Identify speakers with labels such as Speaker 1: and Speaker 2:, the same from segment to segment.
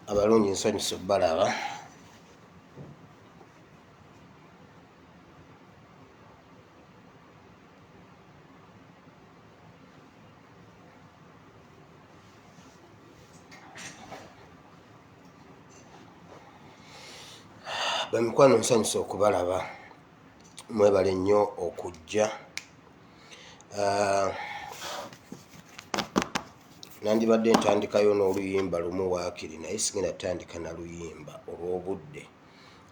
Speaker 1: Abalungi nsanyuse okubalaba. Bamikwano nsanyuse okubalaba, mwebale nnyo okujja. Ah, nandibadde ntandikayo n'oluyimba lumu waakiri naye sigenda tandika na luyimba olw'obudde.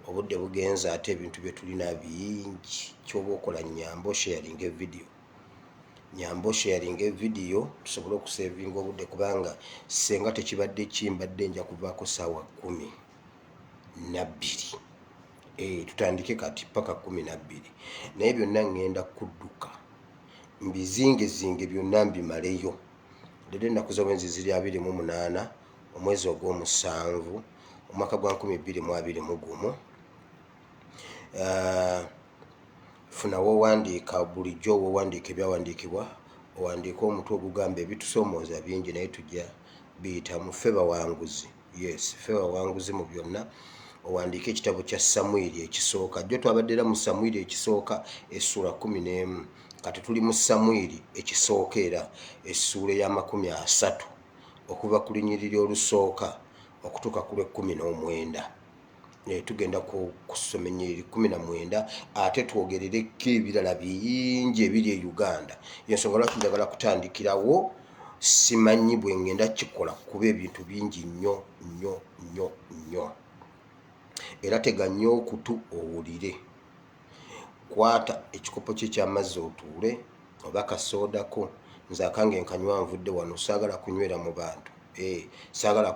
Speaker 1: Obudde bugenze ate ebintu bye tulina bingi. Ky'oba okola nnyamba osheyalinge vidiyo. Nyamba osheyalinge vidiyo tusobole okusevinga obudde kubanga senga tekibadde ki mbadde nja kuvaako ssaawa 12. Eh, tutandike kati paka 12 naye byonna ŋŋenda kudduka mbizingezinge byonna mbimaleyo. Leero ennaku z'omwezi ziri 28 omwezi ogw'omusanvu omwaka gwa 2021. Ah, funa w'owandiika bulijjo w'owandiika ebyawandiikibwa owandiike omutwe ogugamba ebitusoomooza bingi naye tujja biyitamu ffe bawanguzi. Yes, ffe bawanguzi mu byonna. Owandiike ekitabo kya Samwiri ekisooka. Jjo twabadde era mu Samwiri ekisooka essuula 11. Kati tuli mu Samwiri ekisooka era essuula ey'amakumi asatu okuva ku lunyiriri olusooka okutuuka ku lw'ekkumi n'omwenda. Tugenda kusoma ennyiriri 19 ate twogerereko ebirala bingi ebiri e Uganda. Yensonga lwaki njagala kutandikirawo, simanyi bwe ngenda kikola kuba ebintu bingi nnyo nnyo nnyo nnyo. Era tega nnyo okutu owulire. Kwata ekikopo kye eky'amazzi otuule oba kasoodako. Nze akange nkanywa nvudde wano, saagala kunywera mu bantu. Saagala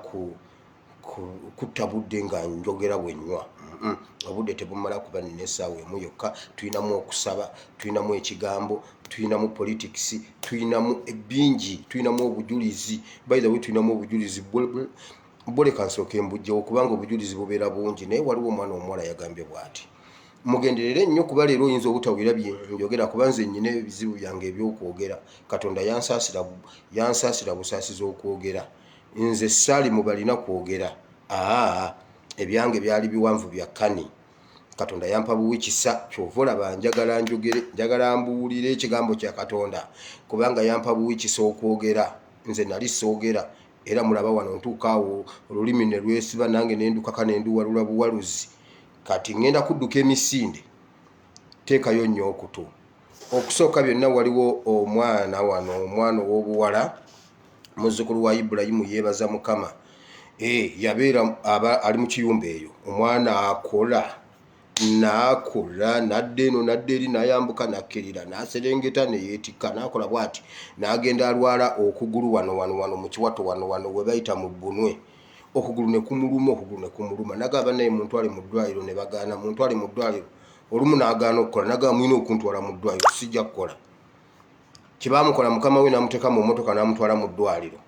Speaker 1: kutta budde nga njogera bwe nnywa. Obudde tebumala kuba nina essaawa emu yokka. Tulinamu okusaba, tulinamu ekigambo, tulinamu politics, tulinamu bingi, tulinamu obujulizi. By the way, tulinamu obujulizi bwo leka nsooke mbuggyewo kubanga obujulizi bubeera bungi naye waliwo omwana omuwala yagambye bw'ati. Mugenderere nnyo kuba leero oyinza obutawulira bye njogera kuba nze nnyina ebizibu byange eby'okwogera. Katonda yansaasira yansaasira busaasizi okwogera. Nze ssaali mu balina kwogera. Aa, ebyange byali biwanvu bya kkani. Katonda yampa buwi kisa ky'ova olaba njagala njogere, njagala mbuulire ekigambo kya Katonda kubanga yampa buwi kisa okwogera. Nze nali soogera era mulaba wano ntuuka awo olulimi ne lwesiba nange ne ndukaka ne nduwalula buwaluzi. Kati ŋŋenda kudduka emisinde, teekayo nnyo okutu. Okusooka byonna waliwo omwana wano, omwana ow'obuwala muzzukulu wa Ibulayimu yeebaza Mukama. Eh, yabeera aba ali mu kiyumba eyo, omwana akola n'akola n'adda eno n'adda eri n'ayambuka n'akkirira n'aserengeta ne yeetikka n'akola bw'ati n'agenda alwala okugulu wano wano wano mu kiwato wano wano we bayita mu bbunwe okugulu ne kumuluma okugulu ne kumuluma nagamba naye muntwale mu ddwaliro ne bagaana muntwale mu ddwaliro olumu n'agaana okukola nagamba mulina okuntwala mu ddwaliro sijja kukola kye baamukola mukama we n'amuteeka mu mmotoka n'amutwala mu ddwaliro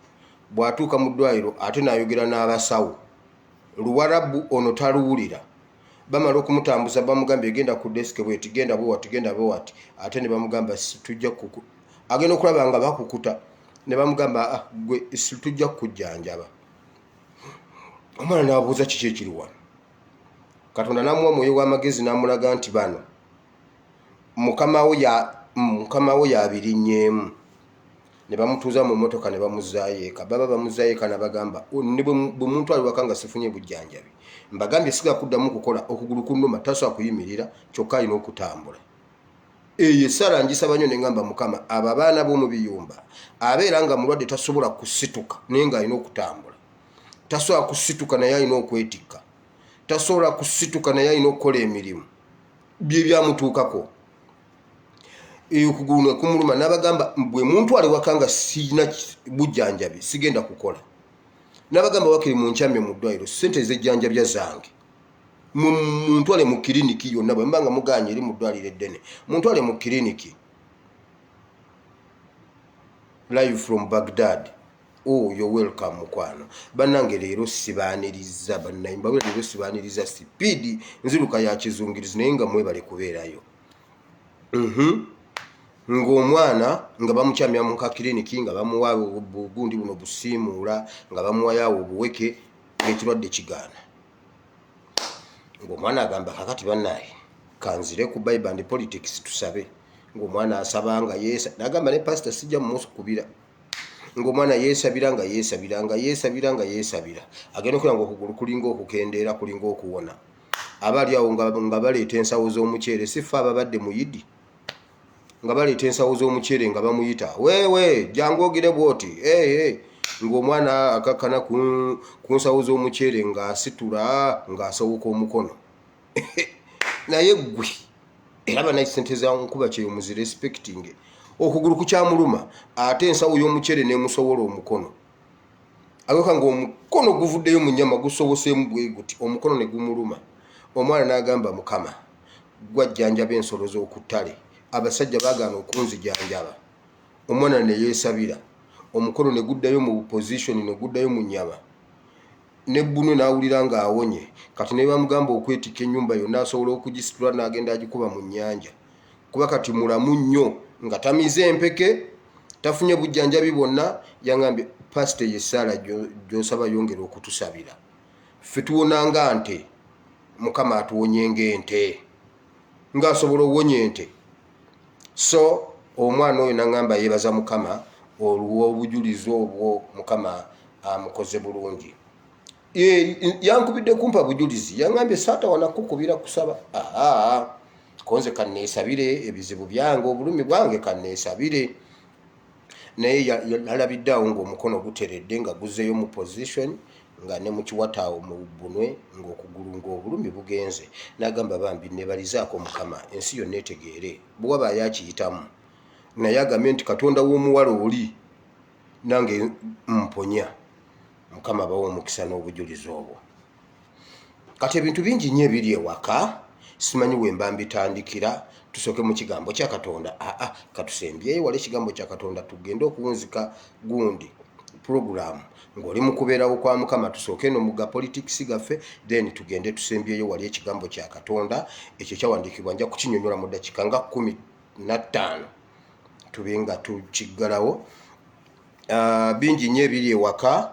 Speaker 1: bw'atuuka mu ddwaliro ate n'ayogera n'abasawo Luwarabu ono taluwulira. Bamala okumutambuza bamugambye genda ku desk bweti, genda bwewati, genda bwewati, ate ne bamugamba tujja kuku agenda okulaba nga bakukuta ne bamugamba ah, gwe tujja kukujjanjaba. Omwana n'abuuza kiki ekiri wano. Katonda n'amuwa omwoyo w'amagezi n'amulaga nti bano mukama wo yabirinnyeemu. Ne bamutuuza mu mmotoka ne bamuzzaayo eka. Baba bamuzzaayo eka nabagamba ne bwe muntwala ewaka nga sifunye bujjanjabi mbagambye siga kuddamu kukola, okugulu kunnuma, tasobola kuyimirira kyokka alina okutambula. Eyo essala ngisaba nnyo ne ngamba Mukama, abo abaana b'omu biyumba abeera nga mulwadde tasobola kusituka naye ng'alina okutambula, tasobola kusituka naye alina okwetikka, tasobola kusituka naye alina okukola emirimu, bye byamutuukako. Okugulu ne kumuluma n'abagamba bwe muntwala ewaka nga sirina bujjanjabi sigenda kukola. N'abagamba wakiri munkyamye mu ddwaliro ssente ez'ejjanjabya zange muntwale mu kiriniki yonna bwe muba nga mugaanye eri mu ddwaliro eddene muntwale mu kiriniki. Live from Baghdad. Oh, you're welcome mukwano. Bannange leero sibaaniriza, bannaye mbabula leero sibaaniriza, sipiidi nziruka ya kizungirizi, naye nga mwebale kubeerayo. Ng'omwana nga bamukyamya mu kakiriniki, nga bamuwa bugundi buno busiimuula, nga bamuwayawo obuweke, ng'ekirwadde kigaana, ng'omwana agamba, "Kakati bannaye kanzire ku Bible and politics tusabe." Ng'omwana asaba nga yeesa, nagamba ne pasita sijja mumukubira. Ng'omwana yeesabira, nga yeesabira, nga yeesabira, nga yeesabira, agenda okula nga okugulu kulinga okukendeera, kulinga okuwona. Abali awo nga baleeta ensawo z'omuceere, si ffe ababadde mu yidi, nga baleeta ensawo z'omuceere, nga bamuyita, "Weewe, jangu ogire bwoti." Hey, ng'omwana akakkana ku nsawo z'omuceere, ng'asitula, ng'asowoka omukono. Naye ggwe era banaye sente za nkuba kyeyo muzirespecting. Okugulu kukyamuluma, ate ensawo y'omuceere nemusobola omukono, agoka ngaomukono guvuddeyo mu nyama, gusoboseemu bwe guti, omukono ne gumuluma. Omwana n'agamba, "Mukama, gwajjanjaba ensolo z'oku ttale, abasajja baagaana okunzijanjaba." Omwana ne yeesabira, omukono ne guddayo mu position, ne guddayo mu nyama nebbunwe, n'awulira ng'awonye. Kati ne bamugamba okwetikka ennyumba yonna, asobola okugisitula n'agenda agikuba mu nnyanja, kuba kati mulamu nnyo, nga tamize empeke, tafunye bujjanjabi bwonna. Yangambye, "Pasita, yessaala gy'osaba yongera okutusabira, ffe tuwonanga nte, Mukama atuwonye ng'ente, ng'asobola owuwonya ente." So omwana oyo naŋŋamba yeebaza Mukama olw'obujulizi obwo, Mukama amukoze bulungi. Yankubidde kumpa bujulizi, yaŋŋambye, "Saatawana kukubira kusaba, aa konze kanneesabire ebizibu byange, obulumi bwange kanneesabire." Naye yalabidde awo ng'omukono guteredde, nga guzzeeyo mu position, nga ne mu kiwata awo mu bbunwe ng'okugulu ng'obulumi bugenze. N'agamba, "Bambi nebalizaako Mukama, ensi yonna etegeere bwe wabaayo akiyitamu." Naye agambye nti Katonda w'omuwala oli nange mponya. Mukama bawa omukisa n'obujulizi obwo. Kati ebintu bingi nnyo ebiri ewaka, simanyi wemba mbitandikira. Tusooke mu kigambo kya Katonda? Aa, katusembyeyo wali ekigambo kya Katonda, tugende okuwunzika gundi puroguramu ng'oli mu kubeerawo kwa Mukama. Tusooke eno mu ga politics gaffe, then tugende tusembyeyo wali ekigambo kya Katonda. Ekyo kyawandiikibwa nja kukinyonyola mu ddakiika nga 15, tube nga tukiggalawo. Bingi nnyo ebiri ewaka.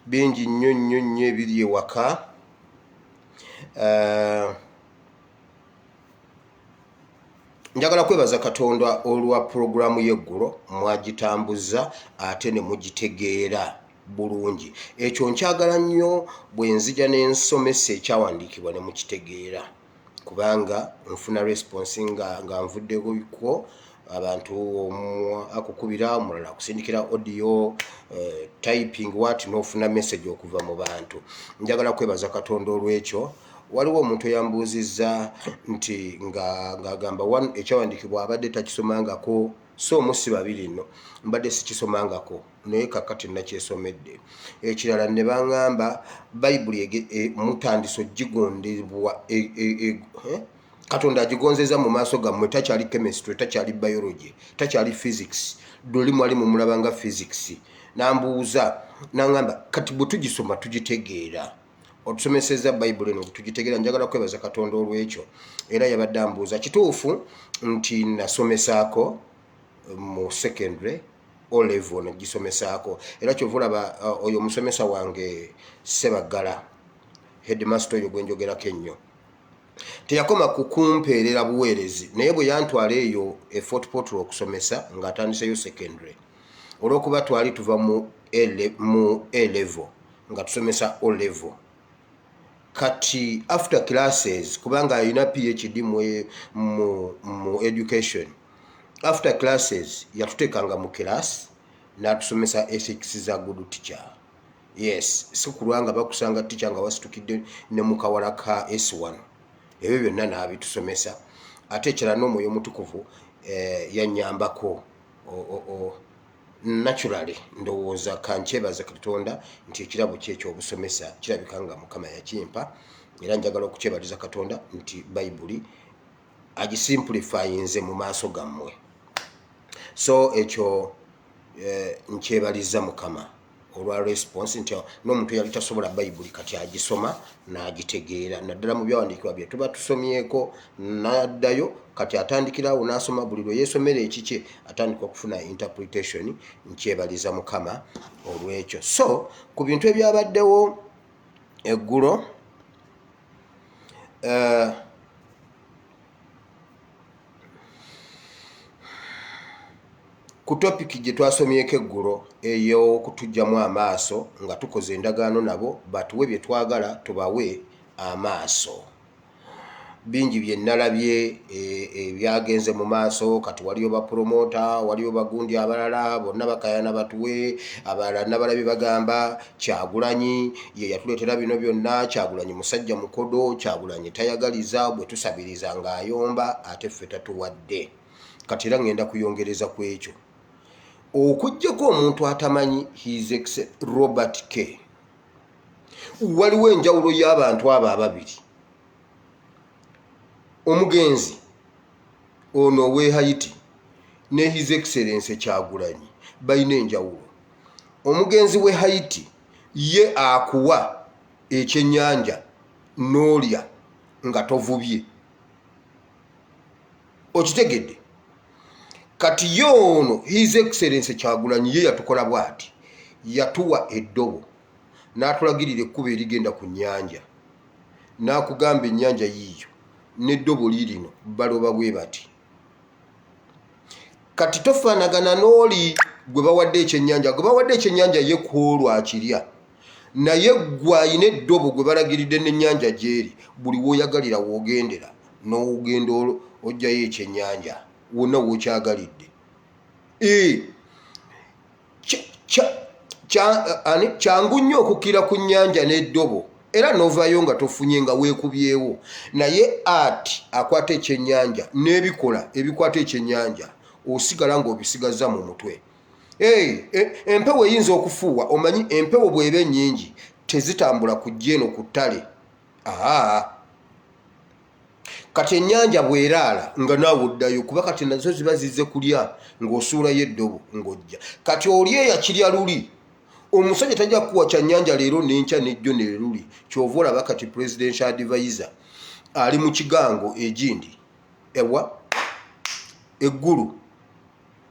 Speaker 1: Bingi nnyo nnyo nnyo ebiri ewaka. Njagala kwebaza Katonda olwa puroguramu y'eggulo, mwagitambuza ate ne mugitegeera bulungi. Ekyo nkyagala nnyo, bwe nzija n'ensomesa ekyawandiikibwa ne mukitegeera, kubanga nfuna response nga nvuddeko, abantu omu akukubira, omulala akusindikira audio, typing, what, n'ofuna message okuva mu bantu. Njagala kwebaza Katonda olw'ekyo. Waliwo omuntu eyambuuzizza nti nga ng'agamba ekyawandiikibwa abadde takisomangako, so omu si babiri nno, mbadde sikisomangako, naye kakati nakyesomedde. Ekirala ne baŋŋamba Bayibuli mutandise ogigondebwa, Katonda agigonzeza mu maaso gammwe. Takyali chemistry, takyali biology, takyali physics. Luli mwali mumulaba nga physics. Nambuuza naŋŋamba, "Kati bwe tugisoma tugitegeera, otusomeseza Bayibuli eno tugitegeera?" Njagala kwebaza Katonda olw'ekyo. Era yabadde ambuuza, kituufu nti nasomesaako mu secondary, O level negisomesaako, era kyova olaba oyo omusomesa wange Sebaggala, headmaster oyo gwenjogerako ennyo, teyakoma ku kumpeerera buweerezi, naye bwe yantwala eyo e Fort Portal okusomesa ng'atandiseyo secondary, olw'okuba twali tuva mu A level nga tusomesa O level. Kati after classes, kubanga alina PhD mu education, after classes yatuteekanga mu class n'atusomesa ethics za good teacher. Yes, si kulwanga bakusanga teacher nga wasitukidde ne mukawala ka S1. Ebyo byonna n'abitusomesa. Ate ekirala, n'Omwoyo Omutukuvu yanyambako naturally. Ndowooza kankyebaza Katonda nti ekirabo kye ekyobusomesa kirabika nga Mukama yakimpa, era njagala okukyebaliza Katonda nti Bayibuli agisimplifyinze mu maaso gammwe. So ekyo nkyebaliza Mukama olwa response nti n'omuntu yali tasobola Bayibuli kati agisoma n'agitegeera, naddala mu byawandiikibwa bye tuba tusomyeko, n'addayo kati atandikirawo n'asoma buli lwe yeesomera ekikye, atandika okufuna interpretation. Nkyebaliza Mukama olw'ekyo. So ku bintu ebyabaddewo eggulo, ku topiki gye twasomyeko eggulo ey'okutugyamu amaaso nga tukoze endagaano nabo batuwe bye twagala tubawe amaaso, bingi bye nnalabye ebyagenze mu maaso. Kati waliyo bapromota, waliyo bagundi abalala bonna bakayana batuwe. Abalala nabalabye bagamba Kyagulanyi ye yatuleetera bino byonna, Kyagulanyi musajja mukodo, Kyagulanyi tayagaliza, bwe tusabiriza ng'ayomba, ate ffe tatuwadde. Kati era ngenda kuyongereza ku ekyo, okuggyako omuntu atamanyi His Ex Robert K, waliwo enjawulo y'abantu abo ababiri. Omugenzi ono ow'e Haiti ne His Excellence Kyagulanyi balina enjawulo. Omugenzi w'e Haiti ye akuwa ekyennyanja n'olya nga tovubye, okitegedde? Kati ye ono His Excellence Kyagulanyi ye yatukola bw'ati, yatuwa eddobo n'atulagirira ekkubo erigenda ku nnyanja, n'akugamba ennyanja yiiyo n'eddobo liirino, baloba bwe bati. Kati tofaanagana n'oli gwe bawadde ekyennyanja. Gwe bawadde ekyennyanja ye kwolwo akirya, naye gwe ayina eddobo gwe balagiridde n'ennyanja gy'eri, buli w'oyagalira w'ogendera n'ogenda ojjayo ekyennyanja wonna w'okyagalidde. Kyangu nnyo okukkira ku nnyanja n'eddobo era n'ovaayo nga tofunye, nga weekubyewo, naye ati akwata ekyennyanja n'ebikola ebikwata ekyennyanja osigala ng'obisigaza mu mutwe. Empewo eyinza okufuuwa, omanyi empewo bw'eba ennyingi tezitambula kujja eno ku ttale. Aa, kati ennyanja bw'eraala nga naawe oddayo, kuba kati nazo ziba zizze kulya, ng'osuulayo eddobo ng'ojja. Kati oli eyakirya luli, omusajja tajja kukuwa kyannyanja leero n'enkya n'ejjo neruli. Kyova olaba kati presidential advisor ali mu kigango egindi ewa eggulu,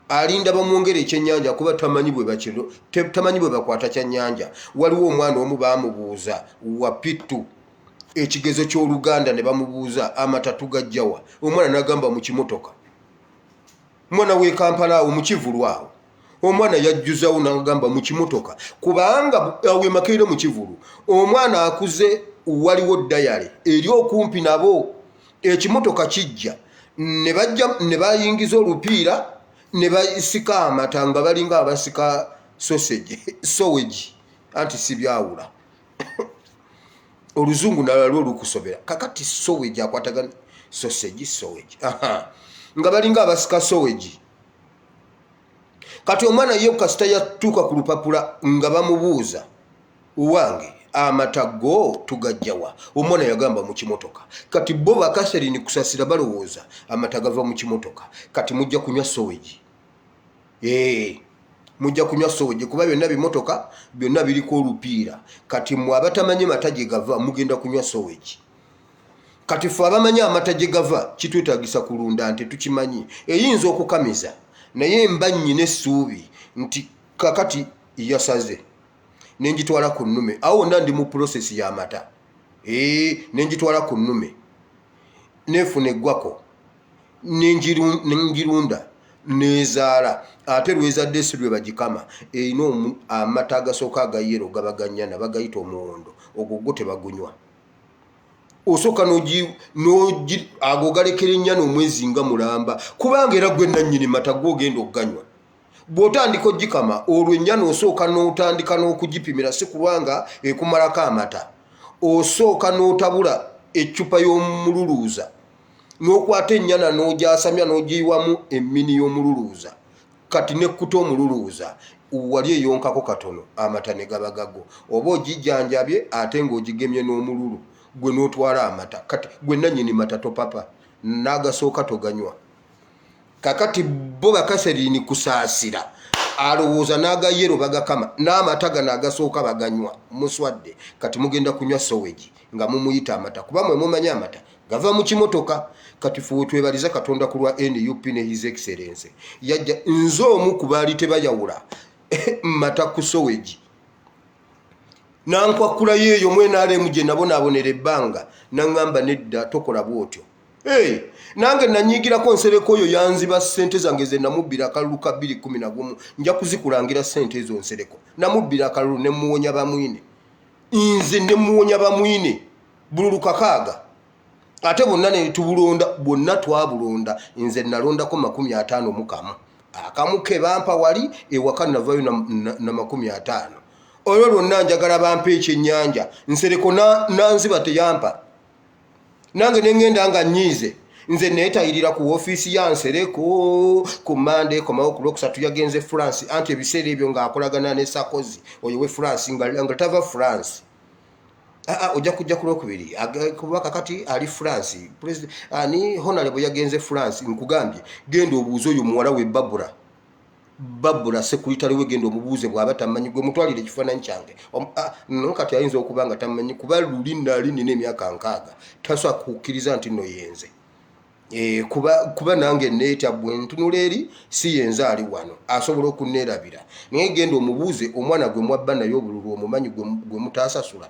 Speaker 1: alinda bamwongere ekyennyanja, kuba tamanyi bwe bakiro, tamanyi bwe bakwata kyannyanja. Waliwo omwana omu baamubuuza wa P2 ekigezo ky'Oluganda, ne bamubuuza amata tugajjawa, omwana n'agamba mu kimotoka. Mwana w'e Kampala awo mu kivulu awo, omwana yajjuzawo n'agamba mu kimotoka, kubanga awo e Makerere mu kivulu omwana akuze, waliwo dayale eri okumpi nabo, ekimotoka kijja ne bajja ne bayingiza olupiira ne basika amata nga balinga abasika sausage, sewage, anti sibyawula oluzungu nalala lwo lukusobera. Kakati sewage akwatagana sausage, sewage, nga balinga abasika sewage. Kati omwana ye kasita yatuuka ku lupapula nga bamubuuza, "Wange, amata go tugajjawa?" Omwana yagamba mu kimotoka. Kati bo bakaserini kusasira balowooza amata gava mu kimotoka. Kati mujja kunywa sewage, mujja kunywa sewage, kuba byonna bimotoka, byonna biriko olupiira. Kati mwe abatamanyi mata gye gava mugenda kunywa sewage. Kati ffe abamanyi amata gye gava kitwetagisa kulunda nti tukimanyi eyinza okukamiza, naye mba nnyina essuubi nti kakati yasaze nengitwala ku nnume. Awo wonna ndi mu process y'amata, nengitwala ku nnume nefuna eggwako, nengirunda nezaala, ate lwezadde si lwe bagikama, erina amata agasooka aga yellow, gaba ganyana, bagayita omuwondo. Ogwo gwo tebagunywa, osooka ago galekera ennyana omwezi nga mulamba, kubanga era gwe nannyini mata gwogenda okuganywa. Bw'otandika ogikama olwo ennyana osooka n'otandika n'okugipimira, si kulwanga ekumalako amata. Osooka n'otabula eccupa y'omululuuza n'okwata ennyana n'ogyasamya n'ogiyiwamu emmini y'omululuuza, kati nekkuta omululuuza wali eyonkako katono, amata ne gaba gago. Oba ogijjanjabye ate ng'ogigemye n'omululu gwe n'otwala amata. Kati gwe nannyini mata topapa, n'agasooka toganywa. Kakati bo bakaserini Kusaasira alowooza n'agayero bagakama n'amata gano agasooka baganywa. Muswadde. Kati mugenda kunywa sowegi nga mumuyita amata, kuba mwe mumanyi amata gava mu kimotoka. Kati fe wetwebaliza Katonda ku lwa NUP ne His Excellence yajja. Nze omu ku baali tebayawula mata ku sowegi, nankwakkulayo eyo mu NRM gye nabonaabonera ebbanga, naŋŋamba nedda, tokola bwotyo. Hey, nange nanyigirako Nsereko oyo yanziba ssente zange ze namubbira akalulu ka 211. Nja kuzikulangira ssente ezo. Nsereko namubbira akalulu ne muwonya Bamwine, nze ne muwonya Bamwine bululu 6, ate bonna ne tubulonda, bwonna twabulonda. Nze nalondako 51, akamu ke bampa wali ewaka, navayo na 50. Olwo lwonna njagala bampa ekyennyanja. Nsereko nanziba, teyampa. Nange nengenda nga nyiize. Nze neetayirira ku ofiisi ya Nsereko ku Mande, komawo ku Lwokusatu. Yagenze France, anti ebiseera ebyo ng'akolagana ne Sarkozy oyo we France, nga tava France. Aa, ojja kujja ku Lwokubiri, kuba kakati ali France. Ani honorable yagenze France. Nkugambye, genda obuuze oyo muwala we Babura, Babura sekuritale we, genda omubuuze. Bw'aba tamanyi, gwe mutwalire ekifaananyi kyange. No kati ayinza okuba nga tamanyi, kuba luli nali nina emyaka 60, tasobola kukkiriza nti nno yenze. E, kuba nange neetya bwe ntunula eri, si yenze ali wano, asobola okunneerabira. Naye genda omubuuze omwana gwe mwabba naye obululu, omumanyi, gwe mutaasasula,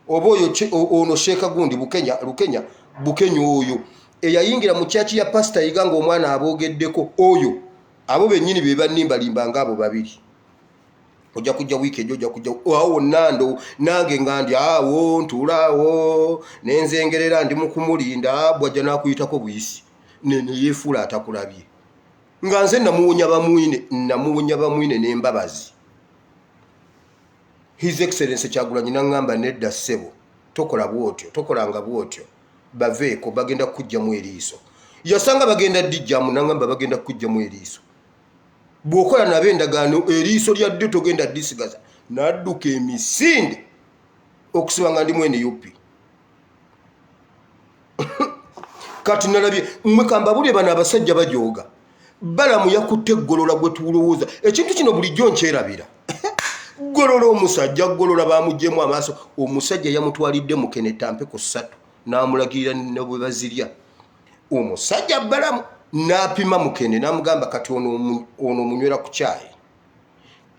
Speaker 1: oba oyo ono Sheeka gundi Bukenya, Lukenya, Bukenya oyo eyayingira mu kyaki ya Pasita Yiga nga omwana aboogeddeko oyo. Abo bennyini be bannimbalimba nga abo babiri. Ojja kujja wiiki ejo, ojja kujja awo wonna. Ndo nange nga ndi awo, ntuulaawo nenzengerera, ndi mu kumulinda. Bwajja n'akuyitako buyisi neyeefuula atakulabye, nga nze namuwonya Bamwine, namuwonya Bamwine n'embabazi. His Excellence Kyagulanyi naŋŋamba nedda ssebo, tokola bwotyo, tokolanga bwotyo, baveeko, bagenda kukugjamu eriiso. Yasanga bagenda dijjamu, naŋŋamba bagenda kukugjamu eriiso bw'okola nabo endagaano, eriiso lya ddyo togenda disigaza. Nadduka emisinde okusiba nga ndi mwene UP. Kati nalabye mmwe, kambabulye, bano abasajja bajooga. Balamu yakutte eggolola gwe tulowooza ekintu kino bulijjo nkyerabira. Golola, omusajja Golola bamugyemu amaaso. Omusajja yamutwalidde mukene tampe ku ssatu, n'amulagirira ne bwe bazirya. Omusajja Balamu n'apima mukene, n'amugamba kati ono omunywera ku kyayi,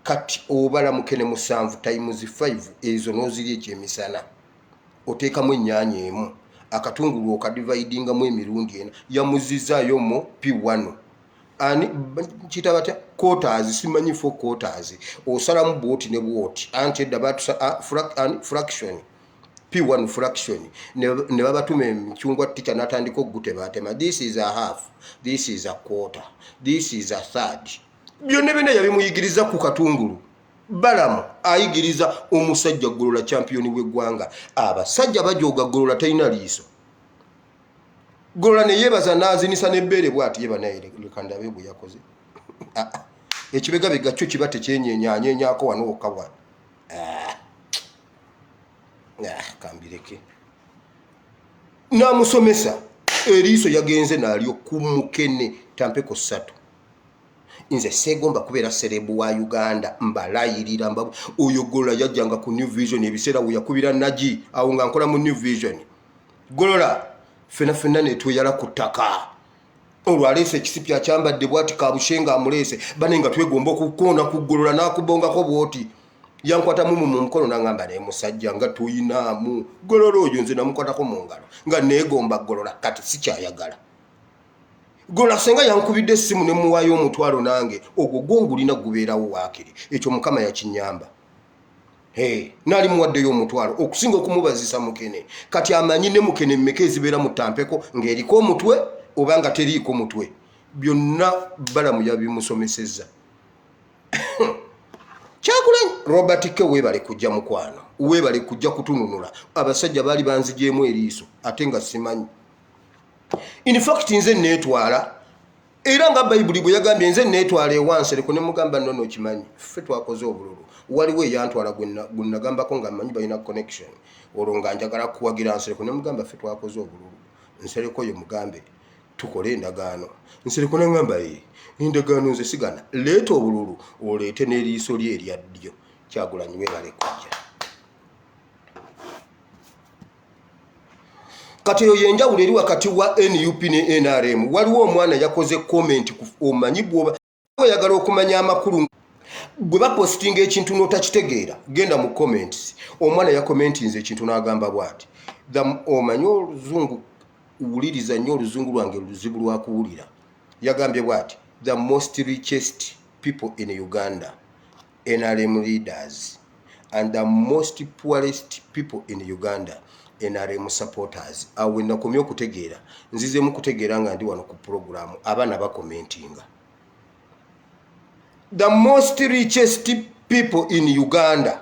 Speaker 1: kati obala mukene 7 times 5, ezo n'ozirya ekyemisana, oteekamu ennyaanya emu, akatungulu okadividingamu emirundi ena. Yamuzizaayo mu p1 ani kita batya, quarters, simanyi four quarters, osalamu bwoti ne bwoti, anti edda batusa fraction, p1 fraction, ne babatuma emicungwa. Tica n'atandika okugutematema, this is a half, this is a quarter, this is a third. Byonna byonna yabimuyigiriza ku katungulu. Balamu ayigiriza omusajja Golola, champiyoni w'eggwanga. Abasajja bajooga. Golola talina liiso. Golola neyeebaza n'azinisa n'ebbeere bwati ye banaye. Leka ndabe bwe yakoze. Ah, ah. Ekibegabega kyo kiba tekyenyenyanyenyako wano wokka bwati. Ah. Kambireke. N'amusomesa eriiso, yagenze nalyo ku mukene tampeko ssatu. Nze seegomba kubeera celeb wa Uganda, mbalayirira. Mba oyo Golola yajjanga ku New Vision ebiseera we yakubira nagi awo nga nkola mu New Vision. Golola fena fena netweyala ku ttaka. Olwo aleese ekisipi akyambadde bwati, kabushenga amuleese bane, nga twegomba okukoona ku Golola n'akubongako bwoti. Yankwatamu mu mukono nangamba, naye musajja nga tuyinaamu. Golola oyo nze namukwatako mu ngalo nga neegomba Golola. Kati sikyayagala Golola. Senga yankubidde essimu ne muwaayo 500, nange ogwo gwo ngulina gubeerawo waakiri. Ekyo Mukama yakinyamba. Hey, naali muwaddeyo 500 okusinga okumubazisa mukene. Kati amanyi ne mukene mmeka ezibeera mu tampeko ng'eriko omutwe oba nga teriiko mutwe. Byonna Balamu yabimusomesezza. Kyagulanyi Robert K, weebale kujja mukwano, weebale kujja kutununula. Abasajja baali banzigyemu eriiso ate nga simanyi. In fact nze neetwala era nga Bayibuli bwe yagambye, nze neetwala ewansereko ne mugamba nno nokimanyi ffe twakoze obululu. Waliwo eyantwala gwe nagambako nga mmanyi balina connection, olwo nga njagala kuwagira Nsereko, ne mugamba ffe twakoze obululu. Nsereko ye mugambe Tukole endagaano. Nsereko nangamba, ee, endagaano nze sigana, leeta obululu oleete n'eriiso lye erya ddyo. Kyagulanyi, webale kujja. Kati eyo yenjawulo eri wakati wa NUP ne NRM. Waliwo omwana yakoze comment, omanyi bwoba oyagala okumanya amakulu bwe bapositinga ekintu n'otakitegeera, genda mu comments. Omwana yakomentinze ekintu n'agamba bw'ati, omanyi oluzungu, wuliriza nnyo oluzungu lwange luzibu lwakuwulira. Yagambye bw'ati, "The most richest people in Uganda, NRM leaders, and the most poorest people in Uganda, NRM supporters." Awo nakomye okutegeera, nzizemu kutegeera nga ndi wano ku puroguramu, abaana bakomentinga, "The most richest people in Uganda,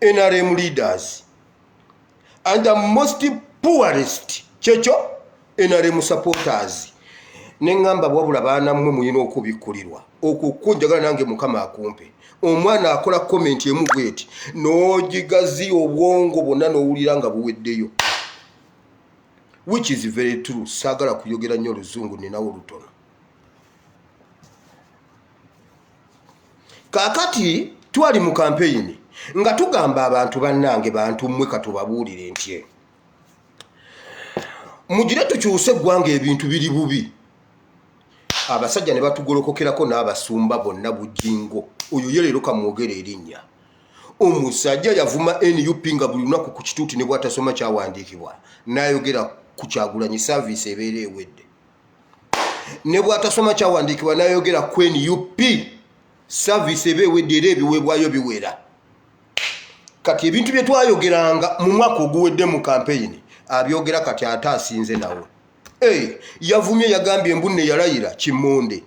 Speaker 1: NRM leaders, and the most poorest," kyekyo, "NRM supporters." Neŋŋamba, wabula baana mmwe mulina okubikkulirwa okwo kwo njagala nange Mukama akumpe. Omwana akola comment emu bweti n'ogigaziya obwongo bwonna n'owulira nga buweddeyo, which is very true. Saagala kuyogera nnyo oluzungu, ninawo lutono. Kaakati twali mu kampeyini nga tugamba abantu, bannange bantu mmwe, katubabuulire nti mugire tukyuse eggwanga, ebintu biri bubi. Abasajja ne batugolokokerako n'abasumba bonna. Bujingo oyo ye leero kamwogera erinnya, omusajja yavuma NUP nga buli lunaku ku kituuti, ne bwatasoma kyawandiikibwa n'ayogera ku Kyagulanyi, service ebeera ewedde. Ne bwatasoma kyawandiikibwa n'ayogera ku NUP, service eba ewedde, era ebiweebwayo biwera. Kati ebintu bye twayogeranga mu mwaka oguwedde mu kampeyini abyogera kati, ate asinze nawe. Hey, yavumye, yagambye embunne yalayira kimonde.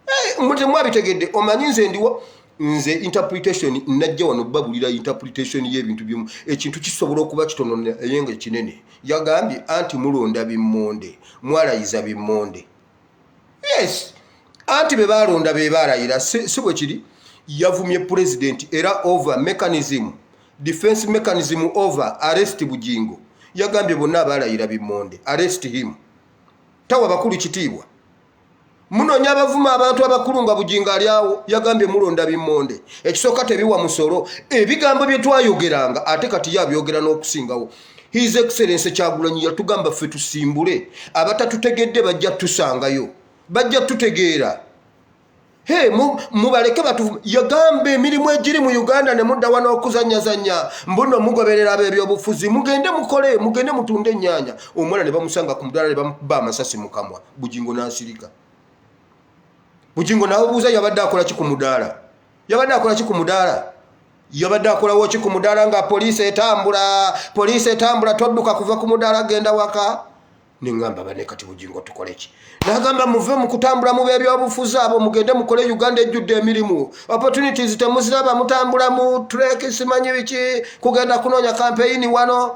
Speaker 1: Hey, temwabitegedde. Omanyi nze ndiwo, nze interpretation najja wano babulira interpretation y'ebintu bimu. Ekintu kisobola okuba kitono naye nga kinene. Yagambye anti mulonda bimmonde, mwalayiza bimmonde. Yes, anti be balonda be balayira, si bwe kiri? Yavumye president era over mechanism, defense mechanism over arrest Bujingo. Yagambye bonna abalayira bimmonde, arrest him. Tawa bakulu kitiibwa, munoonya abavuma abantu abakulu nga Bujingo ali awo. Yagambye mulonda bimmonde, ekisooka tebiwa musolo. Ebigambo bye twayogeranga ate kati ye abyogera n'okusingawo. His Excellence Kyagulanyi yatugamba ffe tusimbule, abatatutegedde bajja tusangayo, bajja tutegeera. He, mubaleke batu. Yagamba emirimu egiri mu Uganda ne mudda wano okuzanyazanya, mbuno mugoberera ab'ebyobufuzi. Mugende mukole, mugende mutunde ennyaanya. Omwana ne bamusanga ku mudaala ne bamukuba amasasi mu kamwa. Bujingo n'asirika. Bujingo nabuuza, yabadde akola ki ku mudaala? Yabadde akola ki ku mudaala? Yabadde akolawo ki ku mudaala nga poliisi etambula? Poliisi etambula, todduka kuva ku mudaala genda waka. Neŋŋamba, bane, kati Bujingo tukole ki? Nagamba muve mu kutambula mu b'ebyobufuzi abo, mugende mukole. Uganda ejjudde emirimu, opportunities temuziraba, mutambula mu trek, simanyi biki, kugenda kunoonya kampeyini wano.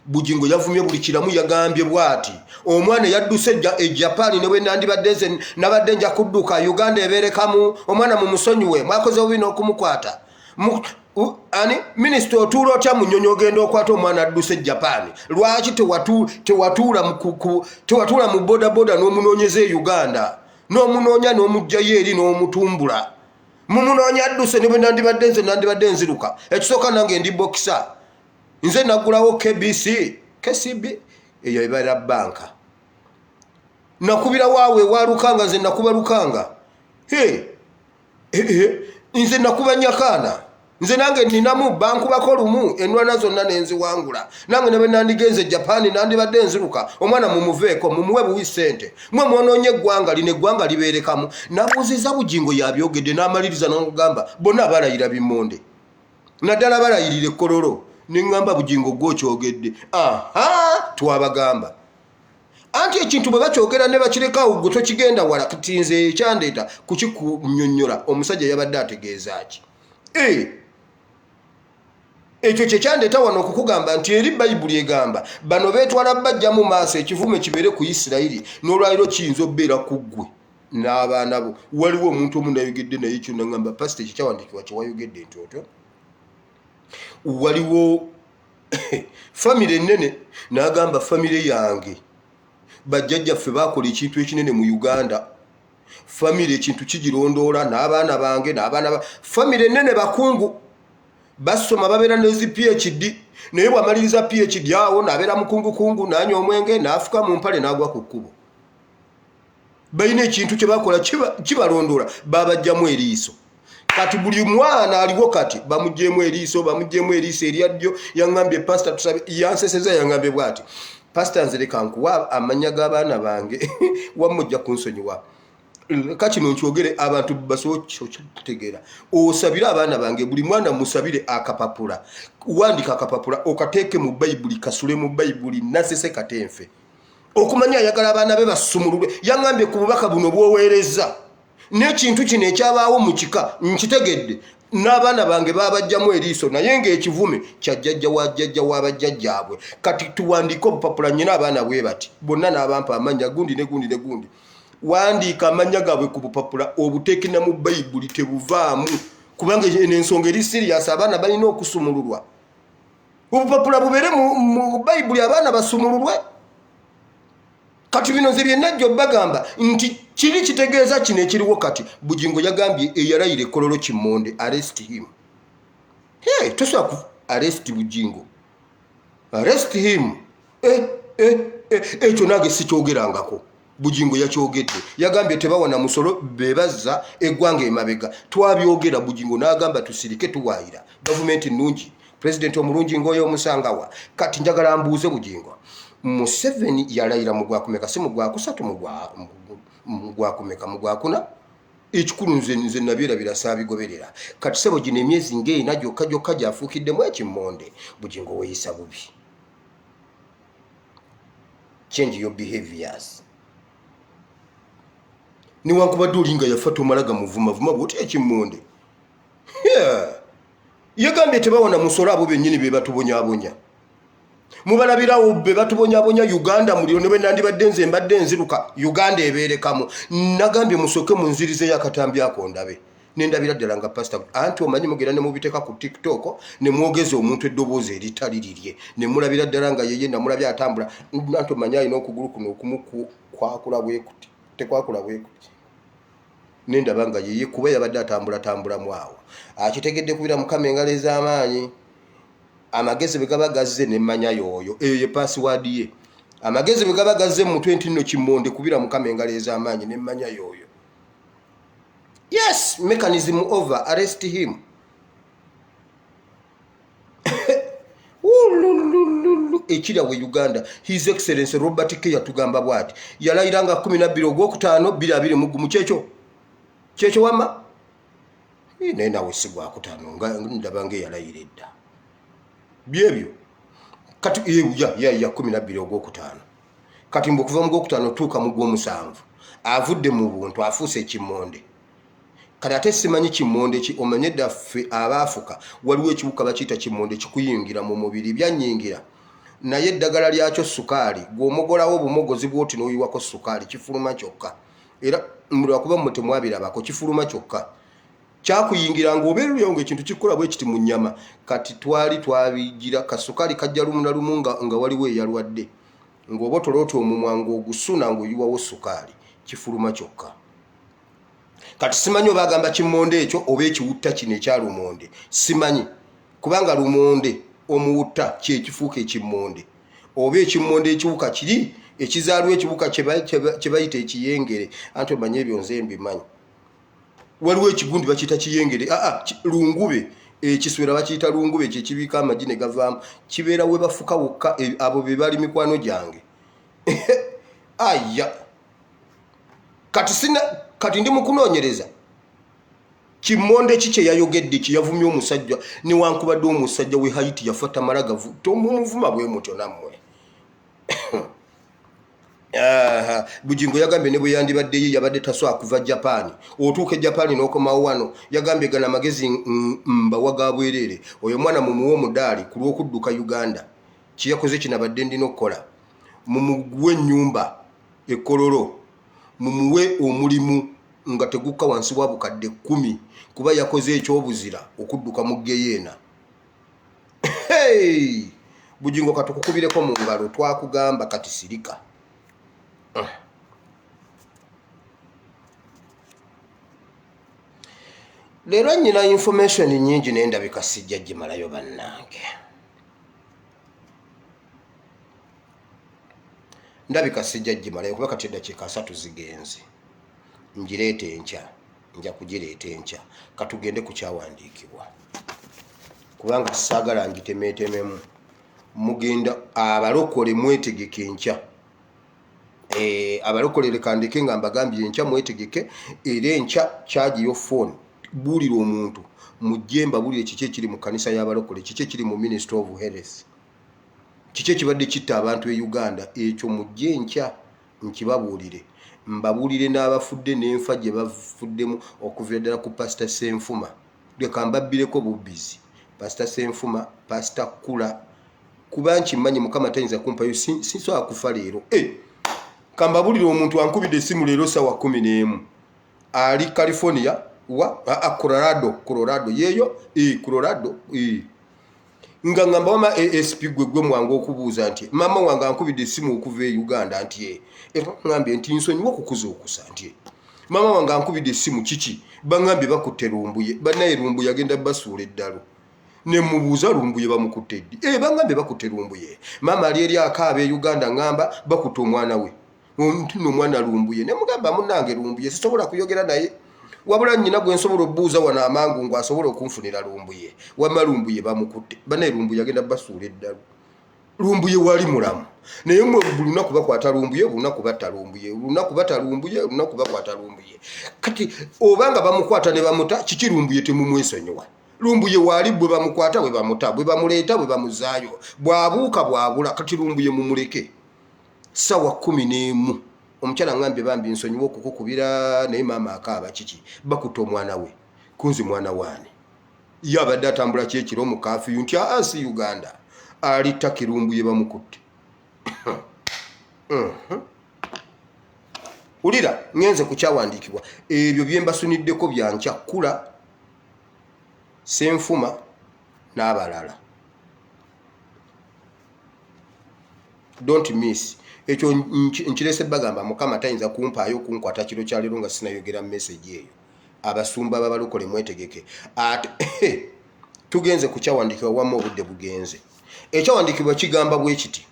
Speaker 1: Bujingo yavumye buli kiramu. Yagambye bw'ati, omwana yadduse e Japan, ne bwe nandibadde nze nabadde nja kudduka. Uganda ebeerekamu omwana, mumusonyiwe, mwakoze bubi n'okumukwata. Ani minisita, otuula otya mu nnyonyi ogenda okwata omwana adduse e Japan? Lwaki tewatuula mu bodaboda n'omunoonyeza e Uganda, n'omunoonya n'omugjayo eri n'omutumbula? Mumunoonya adduse. Ne bwe nandibadde nze nandibadde nziruka. Ekisooka nange ndi bokisa, nze naggulawo KBC, KCB, eyo ebeera banka. Nakubira waawe ewa Lukanga, nze nakuba Lukanga. Nze nakuba Nyakaana, nze nange ninamu bankubako lumu, enwana zonna nenziwangula. Nange ne bwe nandigenze Japan nandibadde nziruka. Omwana mumuveeko, mumuwe buwi ssente. Mwe mwonoonye eggwanga lino, eggwanga libeerekamu. Nabuuziza Bugingo, yabyogedde n'amaliriza n'okugamba bonna abalayira bimmonde, naddala balayirira ekkololo. Neŋŋamba, Bugingo gwokyogedde. Aha, twabagamba anti ekintu bwe bakyogera ne bakirekawo, gwe tokigenda wala. Kati nze ekyandeeta kukikunnyonnyola, omusajja yabadde ategeeza ki? Ekyo kyekyandeeta wano okukugamba nti eri Bayibuli egamba bano beetwala bajja mu maaso, ekivume kibeere ku Isirayiri, n'olwaliro kiyinza okubeera ku ggwe n'abaana bo. Waliwo omuntu omu nayogedde naye ekyo, nagamba, "Pasita, ekyo kyawandiikibwa kyewayogedde nti otyo." Waliwo famire ennene, n'agamba famire yange Bajjajjaffe baakola ekintu ekinene mu Uganda. Famire ekintu kigirondoola, n'abaana bange n'abaana ba famire ennene bakungu, basoma, babeera nezi PhD, naye bw'amaliriza PhD awo n'abeera mukungukungu, n'anywa omwenge, n'afuka mu mpale, n'agwa ku kkubo. Balina ekintu kye bakola kibalondoola, babajjamu eriiso. Kati buli mwana aliwo kati bamugyemu eriiso, bamugyemu eriiso erya ddyo. Yaŋŋambye, "Pasita, tusabe." Yanseseza, yaŋŋambye bw'ati, "Pasita, nze leka nkuwa amannya g'abaana bange, wamma ojja kunsonyiwa, ka kino nkyogere abantu basobole okitegeera. Osabire abaana bange, buli mwana musabire akapapula, wandika akapapula okateeke mu Bayibuli, kasule mu Bayibuli." Nasese katenfe okumanya ayagala abaana be basumululwe. Yaŋŋambye, "Ku bubaka buno bw'oweereza n'ekintu kino ekyabaawo mu kika, nkitegedde n'abaana bange babajjamu eriiso, naye ng'ekivume kyajjajja wa jjajja w'abajjajjaabwe. Kati tuwandiike obupapula, nyina abaana bwe bati bonna." N'abampa amannya, gundi ne gundi ne gundi. Wandiika amannya gaabwe ku bupapula, obuteekina mu Bayibuli, tebuvaamu, kubanga eno ensonga eri serious. Abaana balina okusumululwa. Obupapula bubeere mu Bayibuli, abaana basumululwe." Kati bino nze byenajja bagamba nti kiri kitegeeza kino ekiriwo kati. Bugingo yagambye eyalayira ekololo Kimonde, arrest him. Hey, tosobola ku arrest Bugingo, arrest him. Eh, eh, eh, ekyo nange sikyogerangako. Bugingo yakyogedde, yagambye tebawana musolo, bebazza eggwanga emabega. Twabyogera, Bugingo n'agamba tusirike, tuwaayira. Gavumenti nnungi, pulezidenti omulungi ng'oyo omusangawa. Kati njagala mbuuze Bugingo, Museveni yalayira mu gwakumeka? Si mu gwakusatu, mu gwakumeka? Mu gwakuna? Ekikulu nze nabyerabira, saabigoberera. Kati sebo, gino emyezi ng'ena gyokka gyokka gyafuukiddemu ekimmonde. Bugingo, weeyisa bubi, change your behaviors. Newankubadde oli nga yafa, tomala gamuvumavuma bwoti ekimmonde. Yeah. Yagambye tebawona musolo, abo bennyini be batubonyabonya, mubalabirawo be batubonyabonya. Uganda muliro, ne bwe nandibadde nze mbadde nziruka, Uganda ebeerekamu. Nagambye musooke munzirizeyo akatambi ako ndabe, nendabira ddala nga pasita. Anti omanyi mugenda ne mubiteeka ku TikTok ne mwogeza omuntu eddoboozi eritali lirye, ne mulabira ddala nga yeye. Namulabye atambula, anti omanyi alina okugulu kuno okumu kwakula bwe kuti, tekwakula bwe kuti, nendaba nga yeye, kuba yabadde atambulatambulamu awo. Akitegedde kubira Mukama engalo ez'amaanyi. Amagezi bwe gaba gazze nemmanya yooyo, eyo ye password ye. Amagezi bwe gaba gazze mu mutwe nti nno Kimonde, kubira Mukama engalo ez'amaanyi, nemmanya yooyo. Yes, mechanism over, arrest him. Ululululu. Ekiri awe Uganda, His Excellence Robert K yatugamba bwati, yalayira nga 12 ogwokutaano 2021. Kyekyo kyekyo wama. Eh, naye nawe si gwakutaano, nga ndaba nga eyalayira edda byebyo. Kati eh, ya 12 ogwokutaano. Kati mbu okuva mu gwokutaano tuuka mu gwomusanvu, avudde mu buntu, afuuse ekimonde. Kati ate simanyi kimonde ki. Omanye dda ffe abaafuka waliwo ekiwuka bakiyita kimonde, kikuyingira mu mubiri. Byanyingira, naye eddagala lyakyo sukaali. Gw'omogolawo obumogozi bwoti n'oyiwako sukaali, kifuluma kyokka. Era lwakuba mmwe temwabirabako, kifuluma kyokka. Kyakuyingira ng'obeera olyawo ng'ekintu kikukola bwe kiti mu nnyama. Kati twali twabigira kasukaali kajja lumu na lumu nga waliwo eyalwadde, ng'obotola oti omumwa ng'ogusuna ng'oyiwawo sukaali, kifuluma kyokka. Kati simanyi oba agamba kimonde ekyo oba ekiwutta kino ekya lumonde, simanyi, kubanga lumonde omuwutta kyekifuuka ekimonde, oba ekimonde ekiwuka kiri ekizaalwa ekiwuka kye bayita ekiyengere. Anti omanye ebyo nze mbimanyi. Waliwo ekigundi bakiyita kiyengere, aa lungube, ekiswera bakiyita lungube, kyekibiika amagi ne gavaamu, kibeera we bafuka wokka. Abo be bali mikwano gyange. Aya, kati sina, kati ndi mu kunoonyereza kimonde ki kye yayogedde kye yavumye omusajja. Newankubadde omusajja we Haiti yafa, tamala gavu tomumuvuma bwe mutyo nammwe. Aha, Bugingo yagambye ne bwe yandibadde ye yabadde tasobola kuva Japan, otuuka e Japan n'okomawo wano. Yagambye gana amagezi mbawa ga bwereere, oyo mwana mumuwe omudaali ku lw'okudduka Uganda. Kyeyakoze kinabadde ndina okukola, mumuguwe ennyumba ekololo, mumuwe omulimu nga tegukka wansi wa bukadde 10, kuba yakoze ekyobuzira okudduka mu geyeena. Hey! Bugingo, katukukubireko mu ngalo, twakugamba, kati sirika. Leero nnyina information nnyingi naye ndabika sijja gimalayo bannange. Ndabika sijja gimalayo kuba kati eddakiika 30 zigenze. Ngireeta enkya, nja kugireeta enkya. Katugende ku kyawandiikibwa kubanga saagala ngitemeetememu. Mugenda abalokole mwetegeke enkya. Abalokole leka ndeke nga mbagambye enkya mwetegeke, era enkya charge your phone, buulira omuntu mujje mbabuulire kiki ekiri mu kkanisa y'abalokole, kiki ekiri mu Ministry of Health, kiki ekibadde kitta abantu e Uganda. Ekyo mujje enkya nkibabuulire, mbabuulire n'abafudde n'enfa gye bafuddemu okuviira ddala ku Pasita Senfuma. Leka mbabbireko bubbizi Pasita Senfuma, Pasita Kula, kuba nkimanyi Mukama tayinza kumpayo, sisobola kufa leero. Kambabulire omuntu ankubidde essimu leero sawa 11, ali California wa Colorado, Colorado yeeyo, Colorado. Nga ngamba wama ASP gwe mwangu okubuuza nti maama wange ankubidde essimu okuva e Uganda nti ngambye nti nsonyiwa okukuzuukusa nti maama wange ankubidde essimu kiki, bangambye bakutte Lumbuye. Bannaye Lumbuye agenda basuula eddalu. Ne mubuuza Lumbuye bamukutte ddi? Bangambye bakutte Lumbuye. Maama ali eri akaaba e Uganda, ngamba bakutte omwana we nti no omwana Lumbuye. Ne mugamba munnange Lumbuye sisobola kuyogera naye, wabula nnyina gwe nsobola okubuuza wano amangu ngu asobola okunfunira Lumbuye. Wamma Lumbuye bamukutte. Bannaye Lumbuye agenda basuula eddalu. Lumbuye wali mulamu, naye mwe buli lunaku bakwata Lumbuye, buli lunaku batta Lumbuye, buli lunaku bata Lumbuye, buli lunaku bakwata Lumbuye. Kati obanga bamukwata ne bamuta, kiki Lumbuye temumwesonyiwa? Lumbuye waali, bwe bamukwata bwe bamuta, bwe bamuleeta bwe bamuzaayo, bw'abuuka bw'abula. Kati Lumbuye mumuleke. Sawa 11 omukyala ngambye bambi nsonyiwa okukukubira naye maama akaaba kiki, bakutte omwana we. Kunzi mwana waani? Ye abadde atambula kyekiro mu kafiyu nti aa si Uganda, ali Taki, Lumbuye bamukutte. Wulira, ngenze ku kyawandiikibwa. Ebyo bye mbasuniddeko byankya, Kula, Senfuma n'abalala. Don't miss ekyo. Nkirese bagamba Mukama tayinza kumpaayo kunkwata kiro kya leero nga sinayogera message eyo. Abasumba babalokole mwetegeke. Ate tugenze ku kyawandiikibwa, wamma obudde bugenze. Ekyawandiikibwa kigamba bwe kiti,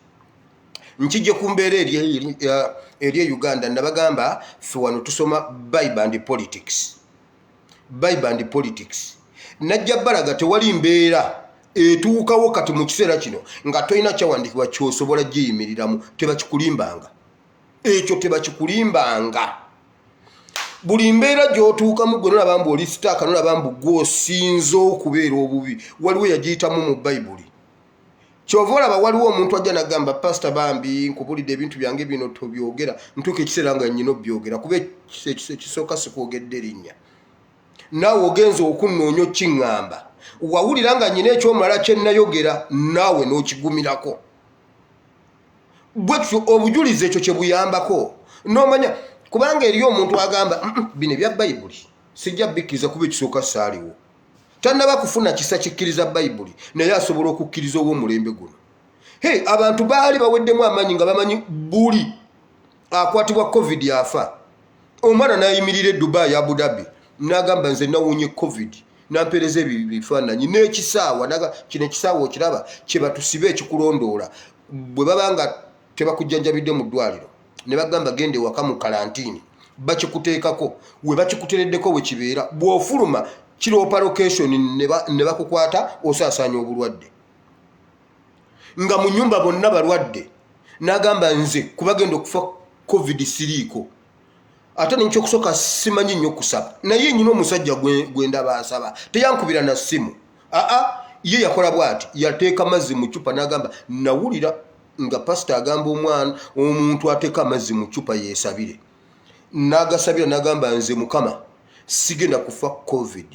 Speaker 1: nkijje ku mbeera eri e Uganda. Nabagamba ffe wano tusoma Bible and politics, Bible and politics. Najja balaga tewali mbeera etuukawo kati mu kiseera kino nga tolina kyawandiikibwa kyosobola giyimiriramu. Tebakikulimbanga ekyo, tebakikulimbanga. Buli mbeera gy'otuukamu gwe nolaba mbu oli sitaaka, nolaba mbu gw'osinza okubeera obubi, waliwo yagiyitamu mu Bayibuli. Kyova olaba waliwo omuntu ajja nagamba, pasita bambi nkubulidde ebintu byange bino tobyogera. Ntuuka ekiseera nga nyina obyogera, kuba ekisooka sikwogedde erinnya, naawe ogenza okunnoonya okiŋŋamba. Wawulira nga nyina ekyomulala kye nnayogera, naawe n'okigumirako bwetyo. Obujulizi ekyo kye buyambako n'omanya, kubanga eriyo omuntu agamba bino ebya Bayibuli sijja bikkiriza kuba ekisooka saaliwo. Tannaba kufuna kisa kikkiriza Bayibuli, naye asobola okukkiriza ow'omulembe guno. Hey, abantu baali baweddemu amaanyi nga bamanyi buli akwatibwa COVID afa. Omwana n'ayimirira e Dubai, Abu Dhabi, n'agamba nze nawunye COVID, nampeereza ebifaananyi n'ekisaawa. Kino ekisaawa okiraba kye batusiba ekikulondoola, bwe baba nga tebakujjanjabidde mu ddwaliro ne bagamba genda ewaka mu kalantiini, bakikuteekako we bakikutereddeko we kibeera. Bw'ofuluma kiroopa location ne bakukwata, osaasaanya obulwadde. Nga mu nyumba bonna balwadde, n'agamba nze kubagenda okufa COVID siriiko. Ate nenkyokusooka simanyi nnyo kusaba, naye nyina omusajja gwe ndaba asaba, teyankubira na ssimu. Aa, ye yakola bw'ati, yateeka mazzi mu cupa n'agamba nawulira nga pasita agamba omwana omuntu ateeka amazzi mu cupa yeesabire, n'agasabira n'agamba nze Mukama sigenda kufa COVID.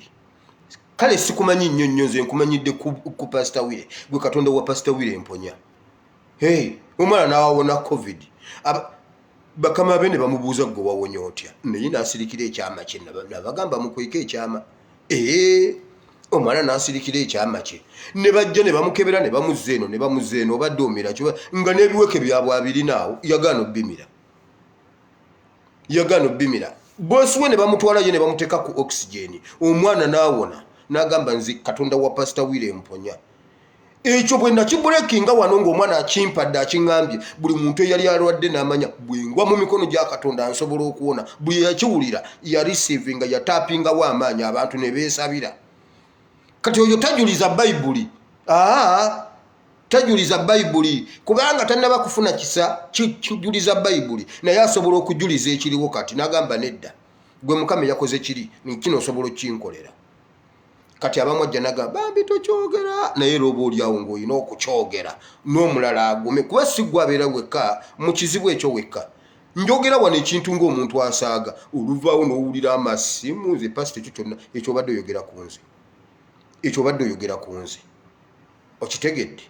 Speaker 1: Kale sikumanyi nnyo nnyo, nze nkumanyidde ku pasita Wire, gwe Katonda wa pasita Wire, mponya. Hey, omwana n'awona COVID. Bakama be ne bamubuuza gwe wawonya otya, naye n'asirikira ekyama kye. Nabagamba mukweke ekyama. Ee, omwana n'asirikira ekyama kye. Ne bajja ne bamukebera ne bamuzza eno ne bamuzza eno, obadde omira kiba nga n'ebiweke byabwe abirinaawo, yagaana obbimira. Yagaana obimira. Bosi we ne bamutwala ye ne bamuteeka ku oxygen, omwana n'awona, n'agamba nze Katonda wa Pasita Wire mponya. Ekyo bwe nakibulekinga wano ng'omwana akimpadde akiŋŋambye, buli muntu eyali alwadde n'amanya bwe ngwa mu mikono gya Katonda nsobola okuwona. Buli eyakiwulira yarisiivinga, yataapingawo amaanyi, abantu ne beesabira. Kati oyo tajuliza Bayibuli. Aa, tajuliza Bayibuli kubanga tannaba kufuna kisa kijuliza Bayibuli, naye asobola okujuliza ekiriwo kati n'agamba nedda, gwe Mukama eyakoze kiri kino osobola okukinkolera. Kati abamu ajja nagamba bambi tokyogera, naye era oba oliawo ng'olina okukyogera n'omulala agume, kuba si gwe abeera wekka mu kizibu ekyo wekka. Njogera wano ekintu ng'omuntu asaaga, oluvaawo n'owulira amasimu, nze pasita ekyo kyonna ekyo obadde oyogera ku nze, ekyo obadde oyogera ku nze, okitegedde?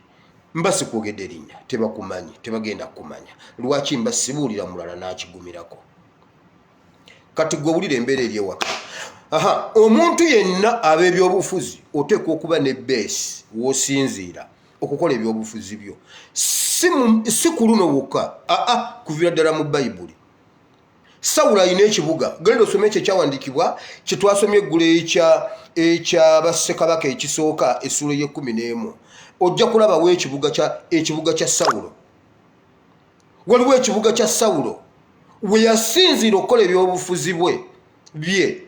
Speaker 1: Mba sikwogedde linnya, tebakumanyi, tebagenda kukumanya. Lwaki mba sibuulira mulala n'akigumirako? Kati gwe wulira embeera eri ewaka. Aha, omuntu yenna ab'ebyobufuzi oteekwa okuba ne beesi w'osinziira okukola ebyobufuzi byo, si ku luno wokka, aa, kuviira ddala mu Bayibuli. Sawulo alina ekibuga. Genda osome ekyo ekyawandiikibwa kye twasomye eggulo ekya bassekabaka ekisooka essuula ey'ekkumi n'emu, ojja kulabawo ekibuga kya Sawulo. Waliwo ekibuga kya Sawulo we yasinziira okukola ebyobufuzi bwe bye.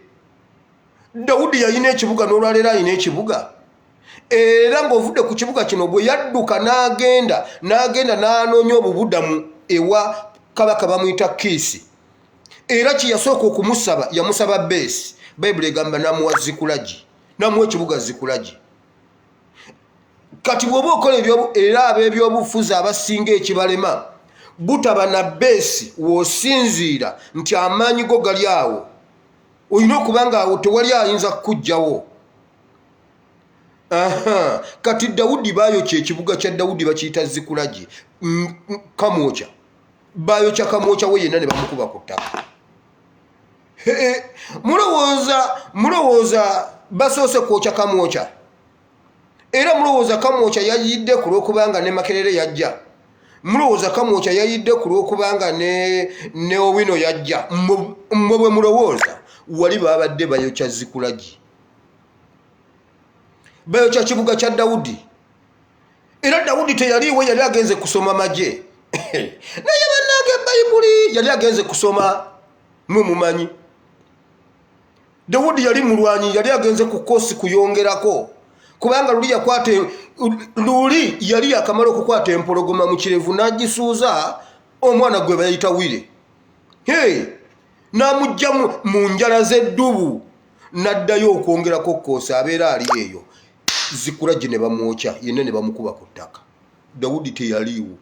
Speaker 1: Dawudi yalina ekibuga, n'olwaleero alina ekibuga. Era ng'ovudde ku kibuga kino bwe yadduka n'agenda n'agenda n'anoonya obubudamu ewa kabaka bamuyita Kiisi, era kye yasooka okumusaba yamusaba beesi. Bayibuli egamba n'amuwa Zikulagi, n'amuwa ekibuga Zikulagi. Kati bw'oba okola ebyo, era ab'ebyobufuzi abasinga ekibalema butaba na beesi w'osinziira nti amaanyi go gali awo, olina okuba nga awo tewali ayinza kukuggyawo. Aha, kati Dawudi baayokya ekibuga kya Dawudi bakiyita Zikulagi, Kamwokya, baayokya Kamwokya we yenna ne bamukuba ku ttaka. Mulowooza basoose kwokya Kamwokya? Era mulowooza Kamwokya yayidde ku lw'okubanga ne Makerere yajja? Mulowooza Kamwokya yayidde ku lw'okubanga ne Owino yajja? Mmwe bwe mulowooza, wali babadde bayokya Zikulagi, bayokya kibuga kya Dawudi. Era Dawudi teyaliiwo, yali agenze kusoma magye. Naye bannange, Bayibuli yali agenze kusoma, mwe mumanyi Dawudi yali mulwanyi, yali agenze ku kosi kuyongerako, kubanga luli yakwata, luli yali yakamala okukwata empologoma mu kirevu n'agisuuza omwana gwe bayita Wire, hey, n'amugya mu njala z'eddubu n'addayo okwongerako koosi, abeera ali eyo Zikulagi ne bamwokya yenna ne bamukuba ku ttaka. Dawudi teyaliiwo.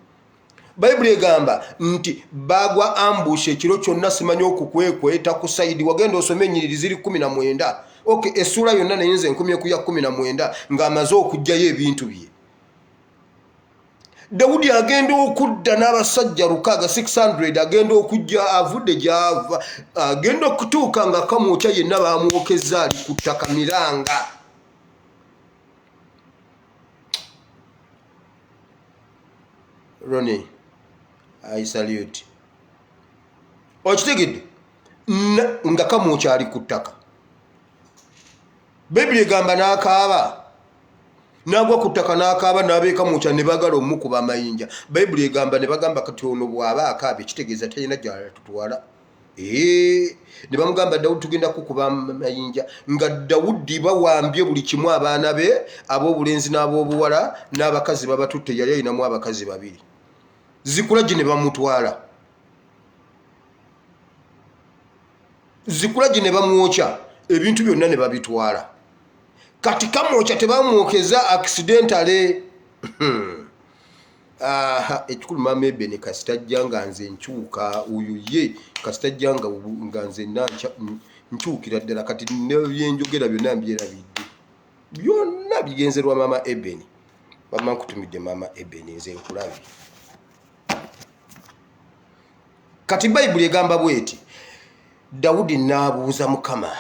Speaker 1: Bayibuli egamba nti baagwa ambush ekiro kyonna, simanyi okukwekweta ku sayidi. Wagenda osome ennyiriri ziri 19, ok, essuula yonna, naye nze nkomye ku ya 19 ng'amaze okuggyayo ebintu bye. Dawudi agenda okudda n'abasajja 600, 600, agenda okujja avudde gy'ava, agenda okutuuka nga Kamwokya yenna bamwokezza ali ku ttaka miranga. Ronnie, I salute. Okitegedde nga Kamwokya ali ku ttaka. Bayibuli egamba n'akaaba, n'agwa ku ttaka n'akaaba, n'abeekamwokya ne bagala omukuba amayinja. Bayibuli egamba ne bagamba kati ono bw'aba akaabye kitegeeza talina gy'atutwala. Ne bamugamba Dawudi tugenda kukuba amayinja, nga Dawudi bawambye buli kimu, abaana be ab'obulenzi n'ab'obuwala n'abakazi babatutte, yali alinamu abakazi babiri. Zikulagi ne bamutwala, Zikulagi ne bamwokya, ebintu byonna ne babitwala. Kati Kamwokya tebamwokeza accidentally. Aha, ekikulu maama Ebene kasita ajja nga nze nkyuka, oyo ye kasita ajja nga nze nkyukira ddala. Kati nebyenjogera byonna mbyerabidde, byonna bigenze lwa maama Ebene. Mama nkutumidde maama Ebene, nze nkulabye. Kati Bayibuli egamba bweti, Dawudi n'abuuza Mukama.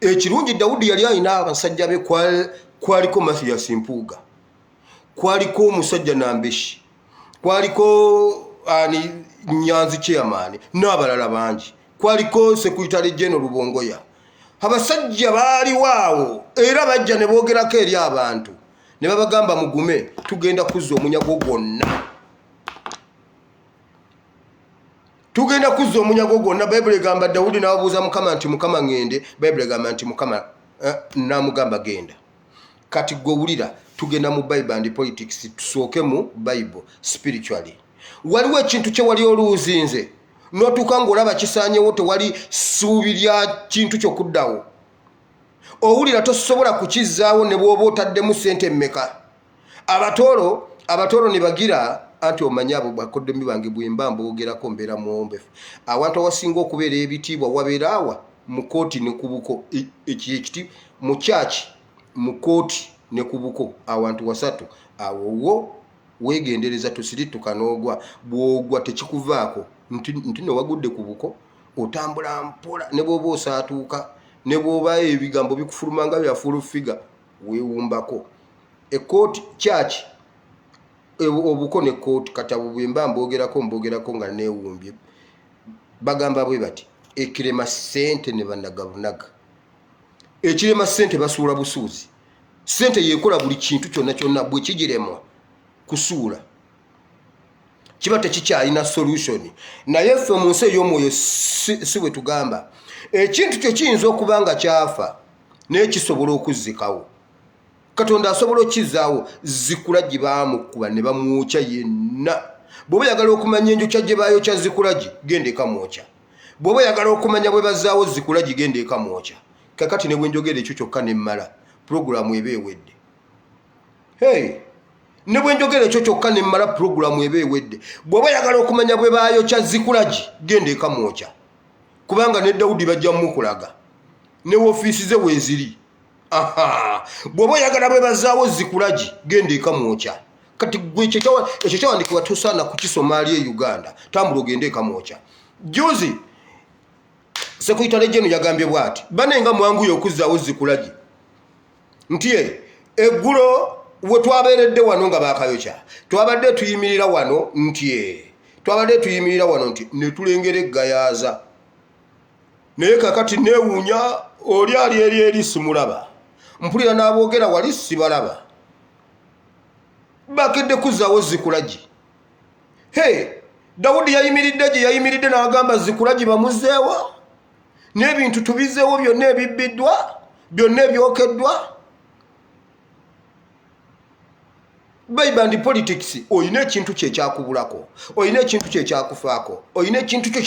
Speaker 1: Ekirungi Dawudi yali alina abasajja be, kwaliko Mathias Mpuuga, kwaliko omusajja Nambeshi, kwaliko ani Nyanzi chairman n'abalala bangi. Kwaliko Secretary General Lubongoya. Abasajja baaliwo awo era bajja ne boogerako eri abantu ne babagamba, mugume, tugenda kuzza omunyago gwonna, tugenda kuzza omunyago gwonna. Bayibuli egamba Dawudi n'abuuza Mukama nti, Mukama, ŋŋende? Bayibuli egamba nti Mukama n'amugamba, genda. Kati gwe wulira, tugenda mu Bible and politics. Tusooke mu Bible spiritually. Waliwo ekintu kye wali oluuzinze n'otuuka ng'olaba kisaanyewo, tewali ssuubi lya kintu kyo kuddawo, owulira tosobola kukizzaawo ne bw'oba otaddemu ssente mmeka. Abatooro ne bagira anti omanyi abo bakoddomi bange, bwemba mboogerako mbeera muwombefu. Awantu awasinga okubeera ebitiibwa wabeera awa? Mu kooti ne ku buko. Ekiti mu kyaki, mu kooti ne ku buko, awantu wasatu awo wo weegendereza tosirituka n'ogwa. Bw'ogwa tekikuvaako nti newagudde ku buko, otambula mpola ne bw'oba osaatuuka, ne bw'oba ebigambo bikufuluma nga bya Full Figure, weewumbako. Ekooti, kyaki, obuko ne kooti. Kati abo bwemba mboogerako nga neewumbye. Bagamba bwe bati, ekirema ssente ne banagabunaga, ekirema ssente basuula busuuzi. Ssente yeekola buli kintu kyonna kyonna. Bwe kigiremwa kusuula, kiba tekikyalina solution. Naye ffe mu nsi ey'omwoyo si bwe tugamba. Ekintu kyo kiyinza okuba nga kyafa, naye kisobola okuzzikawo. Katonda asobola okukizaawo. Zikulagi baamukuba ne bamwokya yenna. Bw'oba oyagala okumanya enjokya gye baayokya Zikulagi, genda ekamwokya. Bw'oba oyagala okumanya bwe bazaawo Zikulagi, genda ekamwokya. Kakati ne bwe njogera ekyo kyokka nemmala, puroguramu eba ewedde. Hey, ne bwe njogera ekyo kyokka nemmala, puroguramu eba ewedde. Bw'oba oyagala okumanya bwe baayokya Zikulagi, genda ekamwokya, kubanga ne Dawudi bajja mukulaga ne woofiisi ze weeziri. Bw'oba oyagala bwe bazaawo Zikulagi, genda ekamwokya. Kati gwe ekyo kyawandikibwa tosaana kukisoma ali e Uganda, tambula ogende ekamwokya. Juzi Secretary General yagambye bw'ati, banenga mwanguye okuzzaawo Zikulagi, nti eggulo we twabeeredde wano nga bakayokya, twabadde tuyimirira wano, nti twabadde tuyimirira wano nti ne tulengera eggayaaza, naye kakati neewuunya oli ali eri eri simulaba, mpulira n'aboogera wali sibalaba, bakedde kuzzaawo Zikulagi. He, Dawudi yayimiridde gye yayimiridde n'agamba Zikulagi bamuzeewo n'ebintu tubizeewo byonna ebibbiddwa, byonna ebyokeddwa. Bible and politics. Olina ekintu kye kyakubulako, olina ekintu kye kyakufaako, olina ekintu kyo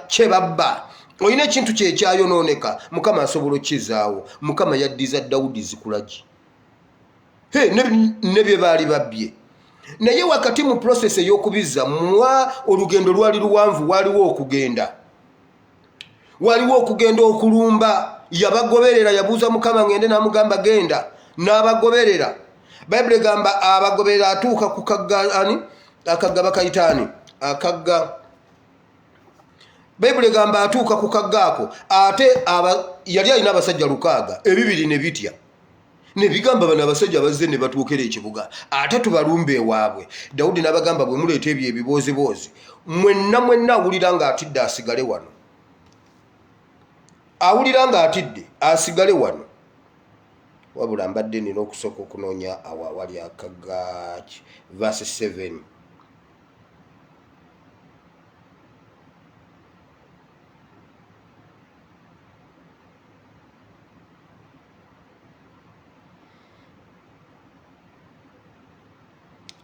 Speaker 1: kyebabba, olina ekintu kye kyayonooneka, Mukama asobola okukizaawo. Mukama yaddiza Dawudi Zikulagi ne bye baali babbye. Naye wakati mu process ey'okubizza mwa olugendo lwali luwanvu, waliwo okugenda, waliwo okugenda okulumba. Yabagoberera, yabuuza Mukama, ngende? N'amugamba, genda. N'abagoberera. Bayibuli egamba abagoberera, atuuka ku kagga ani? Akagga bakayita ani? Akagga, Bayibuli egamba atuuka ku kagga ako, ate yali alina abasajja 600, ebibiri ne bitya ne bigamba, bano abasajja bazze ne batuukera ekibuga, ate tubalumba ewaabwe. Dawudi n'abagamba, bwe muleeta ebyo ebibooziboozi, mwenna mwenna awulira ng'atidde asigale wano, awulira ng'atidde asigale wano. Wabula mbadde nina okusooka okunoonya awo awali akagga. Verse 7.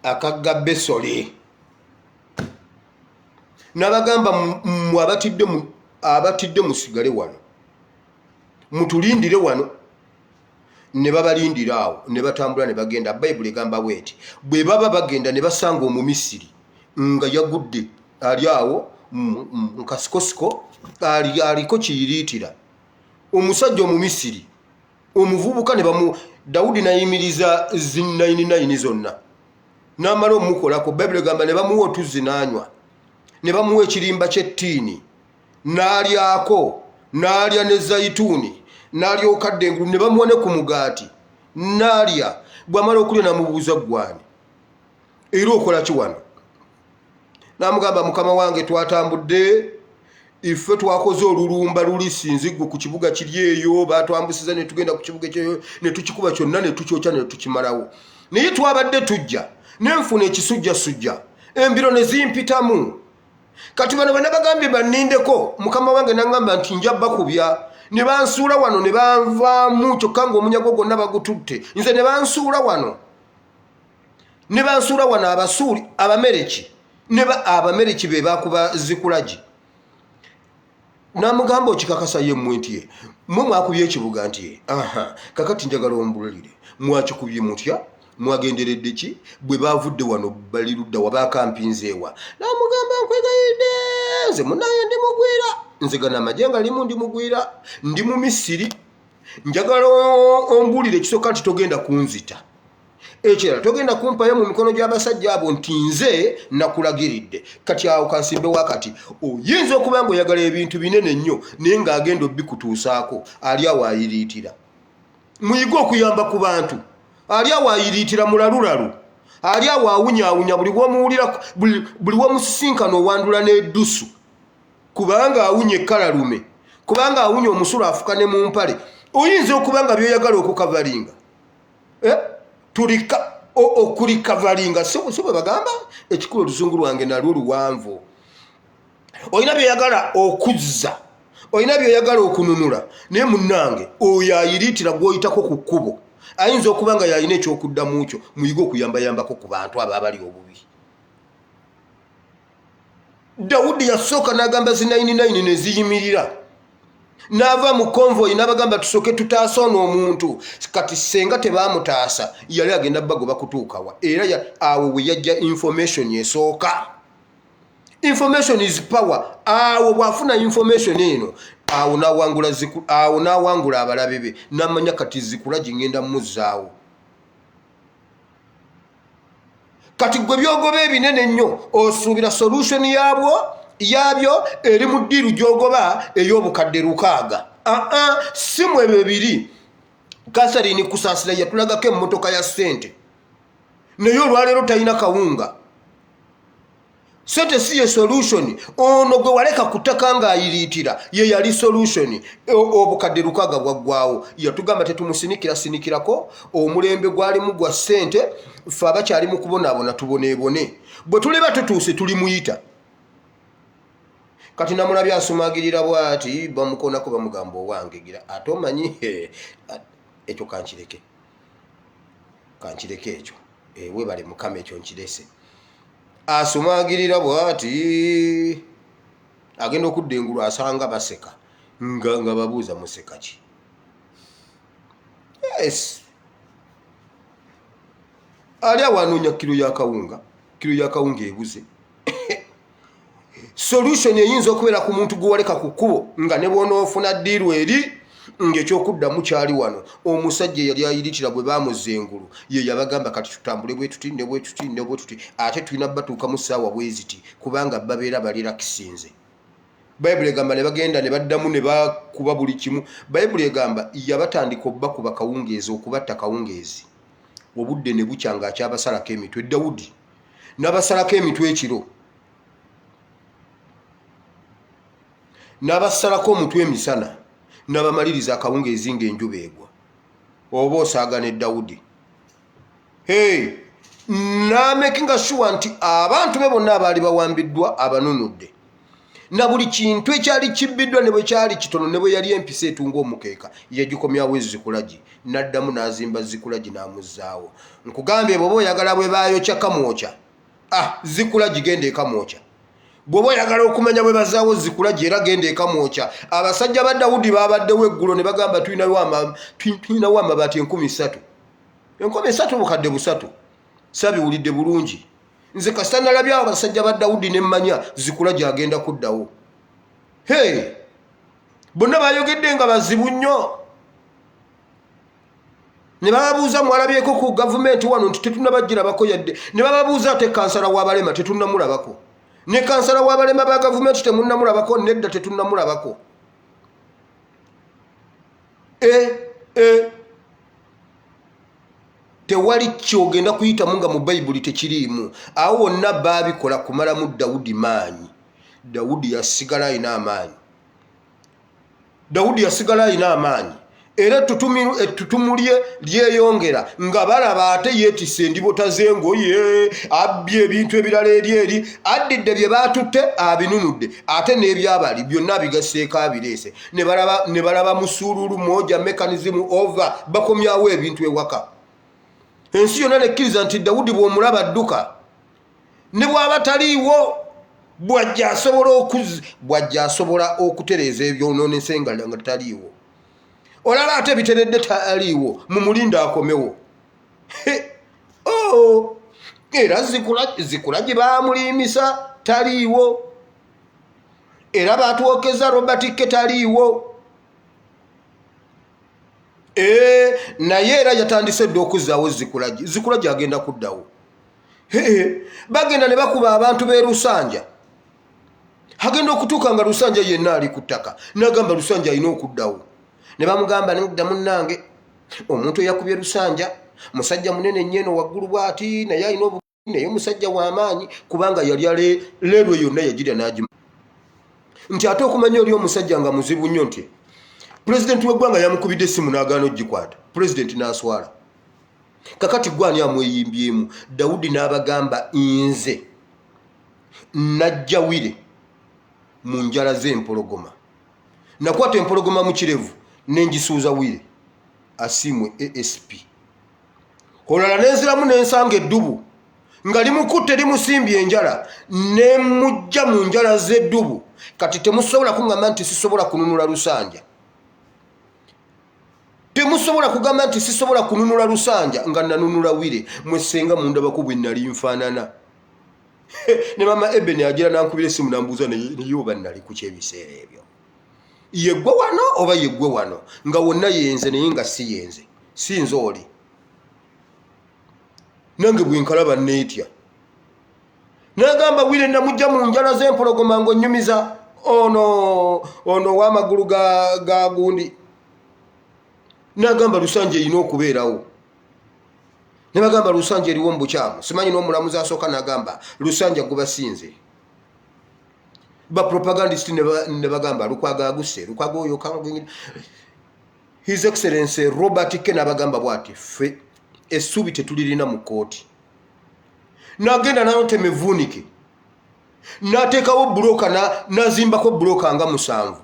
Speaker 1: Akagga Besole. N'abagamba, mmwe abatidde, abatidde musigale wano, mutulindire wano. Ne babalindira awo, ne batambula ne bagenda. Bayibuli egamba bweti, bwe baba bagenda ne basanga Omumisiri nga yagudde, ali awo mu kasikosiko, aliko kiyiriitira, omusajja Omumisiri omuvubuka. Ne bamu Dawudi nayimiriza zi 99 zonna n'amala omukolako. Bayibuli egamba ne bamuwa otuzzi n'anywa, ne bamuwa ekirimba ky'ettiini n'alyako, n'alya ne zayituuni, n'alyoka adda engulu, ne bamuwa ne ku mugaati n'alya. Bw'amala okulya n'amubuuza, ggwani era okola ki wano? N'amugamba, mukama wange, twatambudde Ife twakoze olulumba luli sinziggu ku kibuga kiri eyo, batwambusiza ne tugenda ku kibuga ekyo ne tukikuba kyonna ne tukyokya ne tukimalawo. Naye twabadde tujja ne nfuna ekisujjasujja, embiro ne zimpitamu. Kati bano bwe nabagambye bannindeko, mukama wange n'aŋŋamba nti nja bakubya, ne bansuula wano ne banvaamu, kyokka ng'omunyago gwonna bagututte. Nze ne bansuula wano, ne bansuula wano. Abasuuli, Abamereki ne Abamereki be bakuba Zikulagi. Namugamba, okikakasa yemmwe nti ye mwe mwakubye ekibuga? Nti ye. Aha, kakati njagala ombulire, mwakikubye mutya? Mwagenderedde ki? Bwe bavudde wano bali ludda wa? Bakampinzeewa? Namugamba, nkwegayiridde, nze munaye ndi mugwira, nze gano amagye nga limu ndi mugwira, ndi mu Misiri. Njagala ombuulire ekisooka nti togenda kunzita, ekirala togenda kumpayo mu mikono gy'abasajja abo nti nze nakulagiridde. Kati awo kansimbe wakati, oyinza okuba nga oyagala ebintu binene nnyo, naye ng'agenda obikutuusaako ali awo ayiriitira. Muyige okuyamba ku bantu. Ali awo ayiriitira mulalulalu, ali awo awunyaawunya, buli womuwulira, buli womusisinkana owandula n'eddusu, kubanga awunya ekkalalume, kubanga awunya omusulo afuka ne mu mpale. Oyinza okuba nga byoyagala okukavalinga, eh? Tulika okulikavalinga, si bwe bagamba ekikulu? Oluzungu lwange nalwo luwanvu. Olina byoyagala okuzza, olina byoyagala okununula, naye munnange oyo ayiriitira gwoyitako ku kkubo ayinza okuba nga yalina ekyokuddamu kyo. Muyige okuyambayambako ku bantu abo abali obubi. Dawudi yasooka n'agamba zi 99 ne ziyimirira, n'ava mu convoy n'abagamba, tusooke tutaasa ono omuntu. Kati senga tebaamutaasa, yali agenda bagoba kutuukawa? Era awo we yajja information esooka. Information is power. Awo bw'afuna information eno, awo n'awangula, awo n'awangula abalabe be, n'amanya kati Zikulagi ngenda muzzaawo. Kati gwe byogoba ebinene ennyo, osuubira solution yabwo yabyo eri mu ddiiru gy'ogoba ey'obukadde 600? Aa, si mu ebyo biri. Catherine Kusaasira yatulagako emmotoka ya ssente, naye olwaleero talina kawunga. Sente si ye solution. Ono gwe waleka ku ttaka ng'ayiriitira ye yali solution. Obukadde 6 bwaggwawo. Yatugamba tetumusinikira sinikirako, omulembe gwalimu gwa ssente. Ffe abakyali mu kubonaabona tuboneebone, bwe tuliba tutuuse tulimuyita. Kati namulabye asumagirira bwati, bamukonako, bamugamba, owange gira ate omanyi ekyo. Kankireke, kankireke ekyo. Webale Mukama, ekyo nkirese. Asumagirira bwati, agenda okudda engulu asanga baseka, nga babuuza, museka ki? Yes, ali awo anoonya kiro yakawunga, kiro yakawunga ebuze. Solution eyinza okubeera ku muntu gwewaleka ku kkubo, nga ne bwonoofuna ddiiru eri ng'ekyokuddamu kyali wano. Omusajja eyali ayiritira bwe bamuzza engulu, ye yabagamba, kati tutambule bwe tuti ne bwe tuti ne bwe tuti, ate tulina batuukamu ssaawa bwe ziti, kubanga babeera balirakisinze. Bayibuli egamba ne bagenda ne baddamu ne bakuba buli kimu. Bayibuli egamba yabatandika obbakuba kawungeezi, okubatta kawungeezi, obudde ne bukya ng'akyabasalako emitwe. Dawudi n'abasalako emitwe ekiro, n'abasalako omutwe emisana, n'abamaliriza akawungeezi ng'enjuba egwa. Oba osaaga ne Dawudi, hey, n'amakinga sure nti abantu be bonna abaali bawambiddwa abanunudde, na buli kintu ekyali kibbiddwa, ne bwe kyali kitono, ne bwe yali empisa etunga omukeeka, yagikomyawo Ezikulagi. N'addamu n'azimba Zikulagi n'amuzzaawo. Nkugambye, bw'oba oyagala bwe baayokya Kamwokya, ah, Zikulagi, genda ekamwokya. Bw'oba oyagala okumanya bwe bazaawo Zikulagi, era genda ekamwokya. Abasajja ba Dawudi babaddewo eggulo ne bagamba, tulinawo amabaati 3000, 3000, 3000. Sabiwulidde bulungi nze, kasita nalabye awo abasajja ba Dawudi ne mmanya Zikulagi agenda kuddawo. Hey, bonna bayogedde nga bazibu nnyo. Ne bababuuza, mwalabyeko ku gavumenti wano? Nti tetunabagirabako yadde. Ne bababuuza, ate kansala w'abalema tetunnamulabako? Ne kansala w'abalema ba gavumenti temunnamulabako? Nedda, tetunnamulabako. E, e. Tewali kyogenda kuyitamu nga mu Bayibuli tekiriimu. Awo wonna baabikola kumalamu Dawudi maanyi. Dawudi yasigala alina amaanyi. Dawudi yasigala alina amaanyi, era ettutumu lye lyeyongera nga balaba ate yeetisse endibota z'engoye, abbye ebintu ebirala eri eri, addidde bye baatutte abinunudde, ate n'ebyabali byonna abigasseeko abireese. Ne balaba musuululu moja mechanism over, bakomyawo ebintu ewaka. Ensi yonna nekkiriza nti Dawudi bw'omulaba adduka, ne bw'aba taliiwo, bw'ajja asobola okutereeza ebyonoonese nga taliiwo. Olaba ate biteredde taliiwo, mumulinde akomewo. Oh, era zikula gye baamuliimisa taliiwo, era baatwokeza Robert Ke taliiwo. Naye era yatandise dda okuzzaawo Zikulagi. Zikulagi agenda kuddawo. Bagenda ne bakuba abantu b'e Lusanja, agenda okutuuka nga Lusanja yenna ali ku ttaka, n'agamba Lusanja alina okuddawo. Ne bamugamba, nedda munnange, omuntu eyakubye Lusanja musajja munene nnyo eno waggulu bw'ati, naye alina obu, naye omusajja w'amaanyi, kubanga yalya leerwe yonna yagirya n'agima. Nti ate okumanya oli omusajja nga muzibu nnyo, nti pulezidenti w'eggwanga yamukubidde essimu n'agaana ogikwata, pulezidenti n'aswala. Kakati gwani amweyimbyemu? Dawudi n'abagamba, nze najjawire mu njala z'empologoma, nakwata empologoma mu kirevu nenjisuuza wire Asiimwe asp. Olala nenziramu nensanga eddubu nga limukutte limusimbye enjala, nemujja mu njala z'eddubu. Kati temusobola kuŋŋamba nti sisobola kununula Lusanja. Temusobola kugamba nti sisobola kununula Lusanja nga nanunula wire. Mwesenga mundabako bwe nali nfaanana. Ne mama Eben agira nankubira esimu nambuuza, naye oba nali ku kyebiseera ebyo, yeggwe wano oba yeggwe wano? Nga wonna yenze, naye nga si yenze, si nze oli. Nange bwenkalaba neetya. Nagamba wire namujja mu njala z'empologoma ng'onnyumiza ono ono ow'amagulu ga gundi. Nagamba Lusanja erina okubeerawo. Ne bagamba Lusanja eriwo mu bukyamu, simanyi. N'omulamuzi asooka nagamba Lusanja gubasinze. Bapropagandist ne bagamba Lukwago aguse, Lukwago oyo. His Excellency Robert K n'abagamba bwati, ffe essuubi tetulirina mu kkooti. Nagenda n'atema evvuunike, n'ateekawo buloka, n'azimbako buloka nga 7.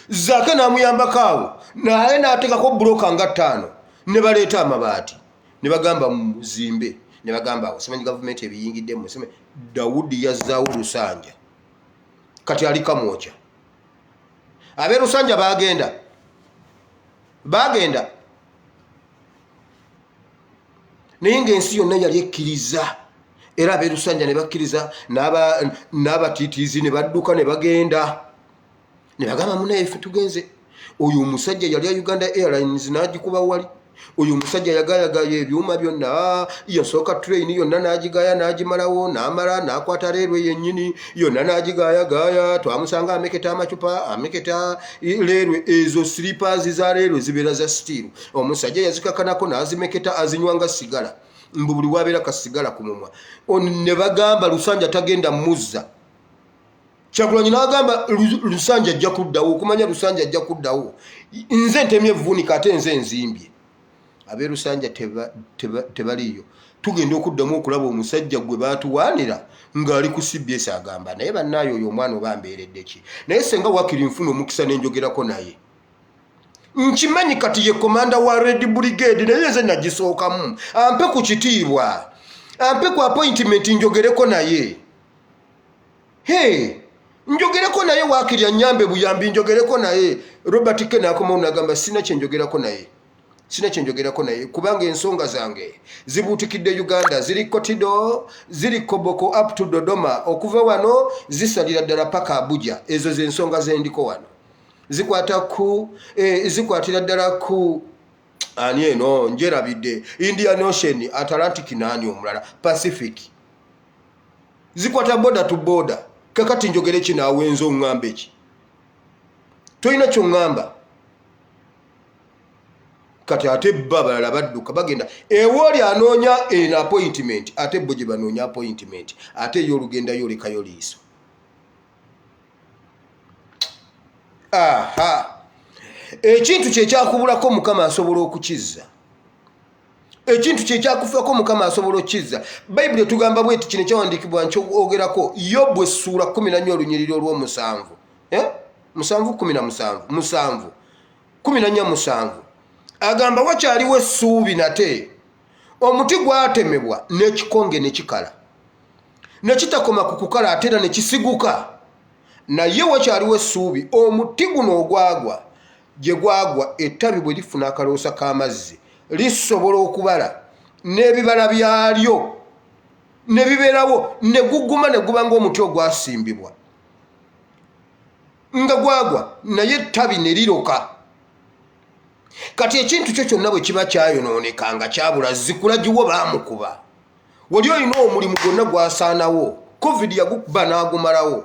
Speaker 1: Zaake n'amuyambako awo, naye n'ateekako buloka nga 5, ne baleeta amabaati ne bagamba muzimbe. Ne bagamba awo simanyi gavumenti ebiyingiddemu. Dawudi yazzaawo Lusanja, kati ali Kamwokya. Ab'e Lusanja bagenda bagenda, naye ngaensi yonna yali ekkiriza, era ab'e Lusanja ne bakkiriza, n'abatiitiizi ne badduka ne bagenda ne bagamba, munaye ffe tugenze, oyo omusajja yali a Uganda Airlines n'agikuba wali, oyo omusajja yagayagaya ebyuma byonna, yasooka train yonna n'agigaya n'agimalawo, n'amala n'akwata leerwe yennyini yonna n'agigayagaya. Twamusanga ameketa amacupa, ameketa leerwe. Ezo slippers za leerwe zibeera za steel, omusajja yazikakanako n'azimeketa, azinywa nga sigala, mbu buli wabeera kasigala ku mumwa. Ne bagamba Lusanja tagenda muzza. Kyagulanyi n'agamba Lusanja ajja kuddawo. Okumanya Lusanja ajja kuddawo, nze ntemye evvuunika ate nze nzimbye. Ab'e Lusanja tebaliiyo. Tugenda okuddamu okulaba omusajja gwe baatuwaanira ng'ali ku CBS agamba, naye bannaayo, oyo omwana oba mbeeredde ki? Naye senga wakiri nfuna omukisa nenjogerako naye. Nkimanyi kati ye komanda wa Red Brigade, naye nze nagisookamu. Ampe ku kitiibwa, ampe ku appointment njogereko naye. He, njogereko naye waakiri, anyambe buyambi njogereko naye. Robert K nakomawo nagamba, sina kyenjogerako naye, sina kyenjogerako naye, kubanga ensonga zange zibuutikidde Uganda, ziri Kotido, ziri Koboko up to Dodoma, okuva wano zisalira ddala paka Abuja. Ezo zensonga zendiko wano zikwata ku zikwatira ddala ku ani eno njerabidde, Indian Ocean, Atlantic, naani omulala, Pacific, zikwata border to border. Kakati njogere ki naawe? Nze oŋŋamba eki? Tolina kyoŋŋamba. Kati ate bo abalala badduka bagenda ewooli anoonya eno appointment, ate bo gye banoonya appointment, ate ye olugendayo olekayo liiso. Aha, ekintu kyekyakubulako Mukama asobola okukizza. Ekintu kyekyakufako Mukama asobola okukizza. Bayibuli etugamba bweti, kino ekyawandiikibwa nkyogerako, Yobu essuula 14 olunyiriri olw'omusanvu, eh? 7 17, 7 14 7, agamba wakyaliwo essuubi nate. Omuti gwatemebwa n'ekikonge ne kikala, ne kitakoma ku kukala ate era ne kisiguka, naye wakyaliwo essuubi. Omuti guno ogwagwa gye gwagwa, ettabi bwe lifuna akaloosa k'amazzi lisobola okubala n'ebibala byalyo ne bibeerawo, ne guguma ne guba ng'omuti ogwasimbibwa nga gwagwa naye ettabi ne liroka. Kati ekintu kyo kyonna bwe kiba kyayonooneka nga kyabula, zikulagiwo baamukuba, wali olina omulimu gwonna gwasaanawo, COVID yagukuba n'agumalawo.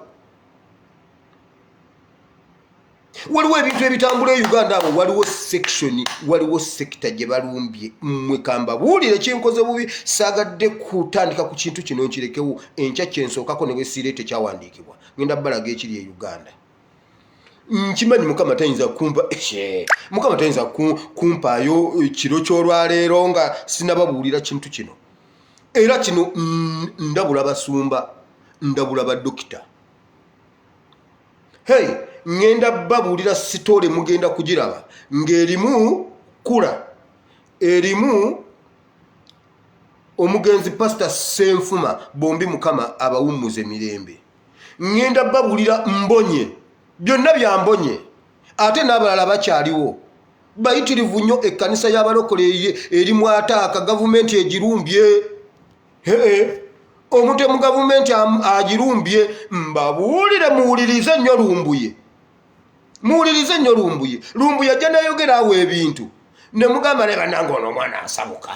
Speaker 1: Waliwo ebintu ebitambula e Uganda awo, waliwo section, waliwo sector gye balumbye. Mmwe kambabuulire kyenkoze bubi, saagadde kutandika ku kintu kino, nkirekewo enkya kyensookako ne bwesiire tekyawandiikibwa. Ngenda balaga ekiri e Uganda. Nkimanyi Mukama tayinza kumpa, Mukama tayinza kumpaayo kiro ky'olwaleero nga sinababuulira kintu kino. Era kino ndabula basumba, ndabula badokita. Hey, ŋŋenda babuulira story, mugenda kugiraba ng'erimu kula, erimu omugenzi Pasita Senfuma, bombi Mukama abawummuze mirembe. Ŋŋenda babuulira mbonye byonna byambonye, ate n'abalala bakyaliwo bayitirivu nnyo. Ekkanisa y'abalokole erimu ataaka, gavumenti egirumbye. Ee, omutemu gavumenti agirumbye. Mbabuulire, muwulirize nnyo Lumbuye, muwulirize nnyo Lumbuye. Lumbuye ajja nayogera awo ebintu ne mugamba ne bannange, ono omwana asabuka.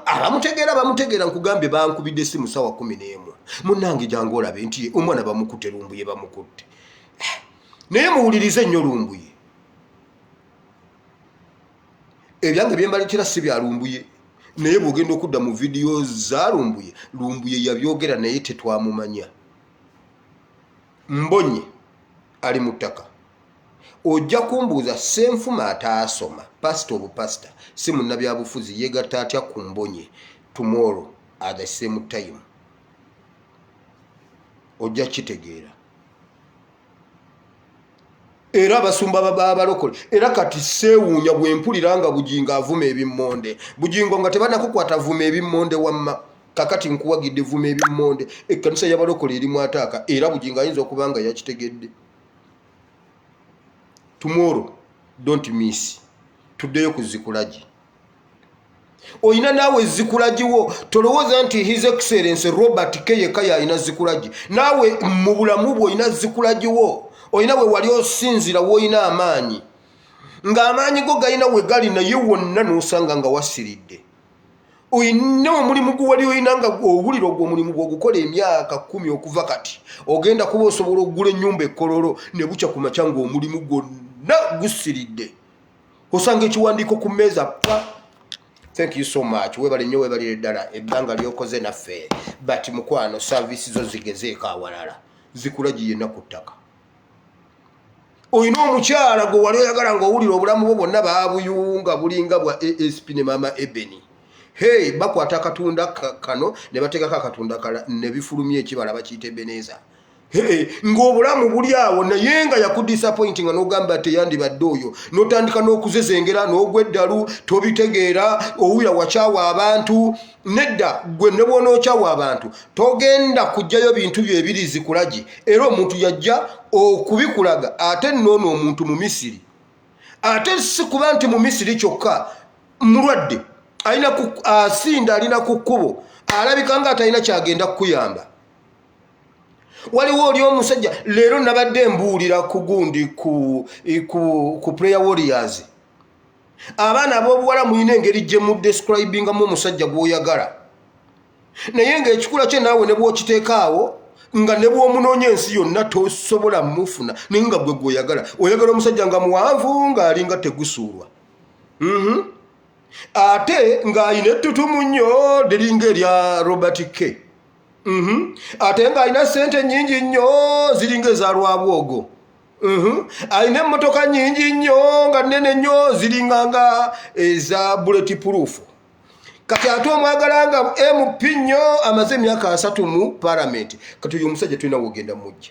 Speaker 1: Abamutegeera bamutegeera. Nkugambye, bankubidde simu sawa 11, "Munnange, jangu olabe nti omwana bamukutte, Lumbuye bamukutte." Naye muwulirize nnyo Lumbuye. Ebyange byembaleetera si bya Lumbuye, naye bw'ogenda okudda mu vidiyo za Lumbuye, Lumbuye yabyogera naye tetwamumanya. Mbonye ali mu ttaka. Ojja kumbuuza, Senfuma ataasoma, pasita obupasita, si munnabyabufuzi, yeegatta atya ku Mbonye? Tomorrow at the same time ojja kitegeera. Era abasumba babalokole, era kati seewuunya bwe mpulira nga Bugingo avuma ebimmonde. Bugingo, nga tebanakukwata, vuma ebimmonde wamma. Kakati nkuwagidde, vuma ebimmonde. Ekkanisa y'abalokole erimu ataaka, era Bugingo ayinza okuba nga yakitegedde. Tomorrow don't miss. Tuddeyo ku Zikulagi. Olina naawe zikulagiwo. Tolowooza nti His Excellence Robert K yekka yalina zikulagi. Naawe mu bulamu bwe olina zikulagiwo, olina we wali osinzira, woolina amaanyi, ng'amaanyi go galina we gali, naye wonna n'osanga nga wasiridde. Olina omulimu gwe wali olina nga owulira ogwo omulimu bw'ogukola emyaka 10 okuva kati ogenda kuba osobola okugula ennyumba ekkololo, ne bukya ku makya ng'omulimu gwonna gusiridde, osanga ekiwandiiko ku mmeeza pa. Thank you so much, webale nnyo, webalire ddala ebbanga lyokoze naffe, but mukwano, service zo zigezeeko awalala. Zikulagi yenna ku ttaka. Olina omukyala gwe wali oyagala ng'owulira obulamu bwo bwonna baabuyunga, bulinga bwa asp ne maama Ebeni. Hey, bakwata akatunda kano ne bateekako akatunda kala ne bifulumya ekibala bakiyita Ebeneza. Ng'obulamu buli awo, naye nga yakudisappointi, nga n'ogamba teyandibadde oyo, n'otandika n'okuzezengera n'ogwa eddalu, tobitegeera, owulira wakyawa abantu. Nedda, gwe ne bw'onookyawa abantu togenda kuggyayo bintu byo ebiri zikulagi. Era omuntu yajja okubikulaga. Ate nnoono omuntu mu Misiri, ate si kuba nti mu Misiri kyokka, mulwadde, alina asinda, alina ku kkubo, alabika nga atalina kyagenda kukuyamba. Waliwo oli omusajja, leero nabadde mbuulira ku gundi ku Prayer Warriors. Abaana ab'obuwala mulina engeri gye mu describingamu omusajja gw'oyagala, naye ng'ekikula kye naawe ne bw'okiteeka awo, nga ne bw'omunoonya ensi yonna tosobola mufuna, naye nga gwe gweoyagala. Oyagala omusajja nga muwanvu, ng'alinga tegusuulwa. Ate ng'alina ettutumu nnyo liringa erya Robert K. Ate ng'alina ssente nnyingi nnyo ziringa eza Lwabwogo. Alina emmotoka nyingi nnyo nga nnene nnyo, ziringa nga eza bullet proof. Kati ate omwagala nga MP nnyo, amaze emyaka 30 mu palamenti. Kati oyo omusajja tulina wogenda mujja.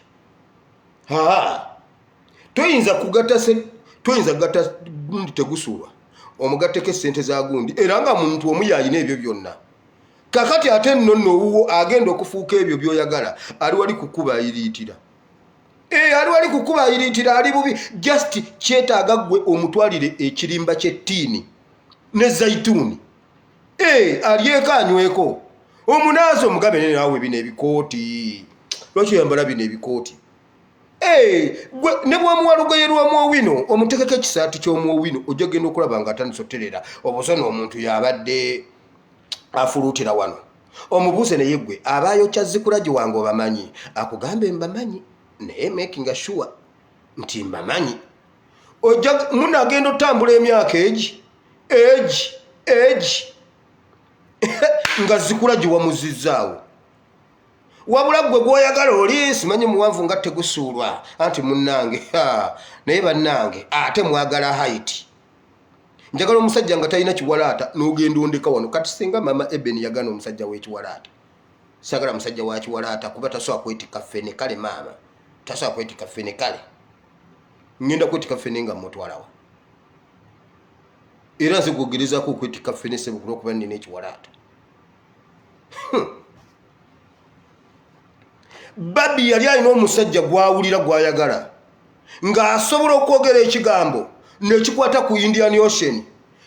Speaker 1: Toyinza kugatta, toyinza kugatta gundi tegusuulwa, omugatteko essente za gundi, era nga muntu omu yalina ebyo byonna. Kakati ate nno nno owuwo agenda okufuuka ebyo by'oyagala ali wali kukuba ayiriitira. Eh, ali wali kukuba ayiriitira, ali bubi. Just kyetaaga ggwe omutwalire ekirimba ky'ettiini ne zaituuni. Eh, alyeko anyweko, omunaazi omugambe, naye naawe bino ebikooti lwaki oyambala bino ebikooti? Eh, gwe ne bwomuwa lugoye lw'omwowino, omutekeko ekisaati ky'omwowino, ojja genda okulaba nga atandise oterera obusona. Omuntu yabadde afuluutira wano, omubuuze, naye gwe abayokya zikulagi wange obamanyi? Akugambe mbamanyi, naye making sure nti mbamanyi. Ojja munagenda otambula emyaka egi egi egi nga zikula giwamuzizaawo. Wabula gwe gwoyagala oli simanyi muwanvu nga tegusuulwa, anti munnange, naye bannange ate mwagala height. Njagala omusajja nga talina kiwalaata, n'ogenda ondeka wano. Kati singa mama Eben yagana omusajja w'ekiwalaata, sagala musajja wa kiwalaata kuba tasobola kwetika ffene. Kale maama tasobola kwetika ffene, kale ngenda kwetika ffene nga mutwalawa? Era nze gwogerezako okwetika ffene sebukula okuba nina ekiwalaata. Babi yali alina omusajja gwawulira gwayagala ng'asobola okwogera ekigambo nekikwata ku Indian Ocean,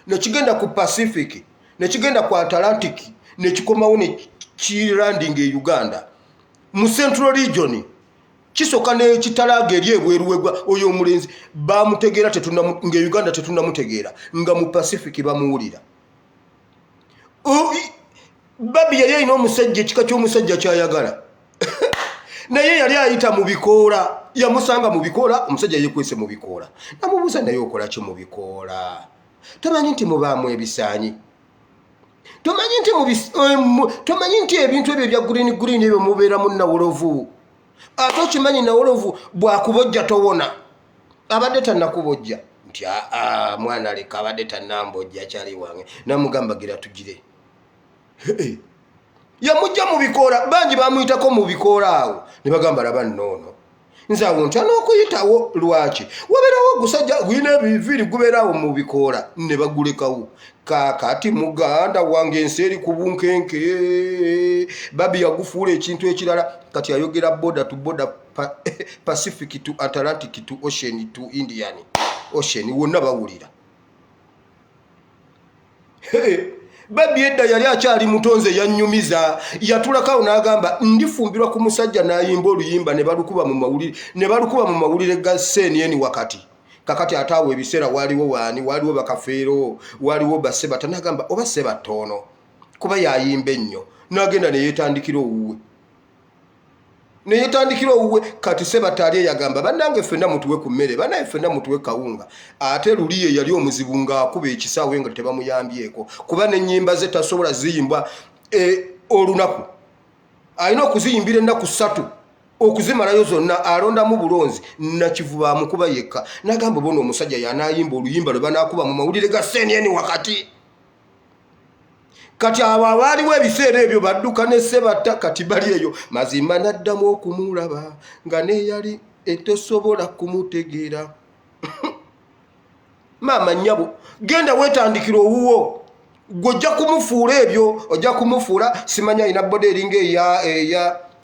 Speaker 1: nekigenda ku Pacific, nekigenda ku Atlantic, nekikomawo nekilanding e Uganda mu Central Region, kisoka nekitalaaga eri ebweru wegwa. Oyo omulenzi bamutegeera nga Uganda tetunamutegeera, nga mu Pacific bamuwulira. Babi yali alina omusajja, ekika ky'omusajja kyayagala, naye yali ayita mu bikoola. Yamusanga mu bikoola, omusajja yekwese mu bikoola. Namubuuza, naye okola ki mu bikoola? Tomanyi nti mubaamu ebisaanyi? Tomanyi nti tomanyi nti ebintu ebyo ebya green green ebyo mubeeramu nawolovu? Ate okimanyi nawolovu bwakubojja towona? Abadde tannakubojja? Nti aa, mwana leka, abadde tannambojja, kyali wange. Namugamba gira tugire. Yamujja mu bikoola, bangi bamuyitako mu bikoola awo ne bagamba, laba nnoono, nze awo ntya n'okuyitawo. Lwaki wabeerawo ogusajja gulina ebiviiri gubeerawo mu bikoola ne bagulekawo? Kaakati muganda wange, ensi eri ku bunkenke. Babi yagufuula ekintu ekirala. Kati ayogera border to border, Pacific to Atlantic to Ocean to Indian Ocean, wonna bawulira. Babi edda yali akyali mutonze, yanyumiza, yatulakawo n'agamba, ndifumbirwa ku musajja n'ayimba oluyimba ne balukuba mu mawulire, ne balukuba mu mawulire ga CNN wakati. Kakati ate awo ebiseera waliwo waani? Waliwo bakafeero, waliwo basebata. N'agamba oba sebatta ono kuba yayimba ennyo, n'agenda neyeetandikira owuwe, neyetandikira owuwe. Kati sebatta ali eyagamba, bannange ffenna mutuwe ku mmere, bannange ffenna mutuwe kawunga. Ate luli ye yali omuzibu ng'akuba ekisaawe nga tebamuyambyeko, kuba n'ennyimba ze tasobola ziyimba olunaku, alina okuziyimbira ennaku 3 okuzimalayo zonna, alondamu bulonzi. Nakivuba amukuba yekka. Nagamba bona omusajja yanaayimba oluyimba lwe banaakuba mu mawulire ga CNN wakati. Kati abo abaaliwo ebiseera ebyo badduka ne sebatta, kati bali eyo. Mazima naddamu okumulaba nga neyali etosobola kumutegeera. Maama nnyabo, genda weetandikira owuwo. Gwe ojja kumufuula ebyo, ojja kumufuula simanya alina body eringa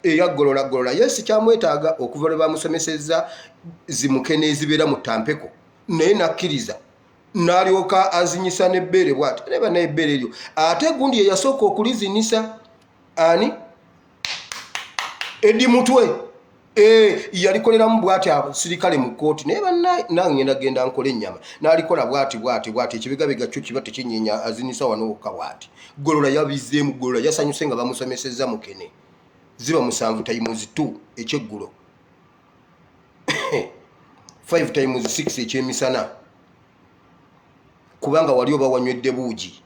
Speaker 1: eya golola golola. Ye sikyamwetaaga okuva lwe bamusomesezza zimukene ezibeera mu tampeko, naye nakkiriza n'alyoka azinyisa n'ebbeere bw'ati. Naye bannaye, ebbeere eryo ate gundi ye yasooka okulizinisa ani? Edi Mutwe. Yalikoleramu bw'ati abasirikale mu kkooti. Naye bannaye, nange ngenda genda nkole ennyama. N'alikola bw'ati bw'ati bw'ati, ekibegabega kyo kiba tekinyinya, azinisa wano wokka bw'ati. Golola yabizeemu, golola yasanyuse nga bamusomesezza mukene. Ziba 7 times 2 ekyeggulo, 5 times 6 ekyemisana, kubanga wali oba wanywedde buugi,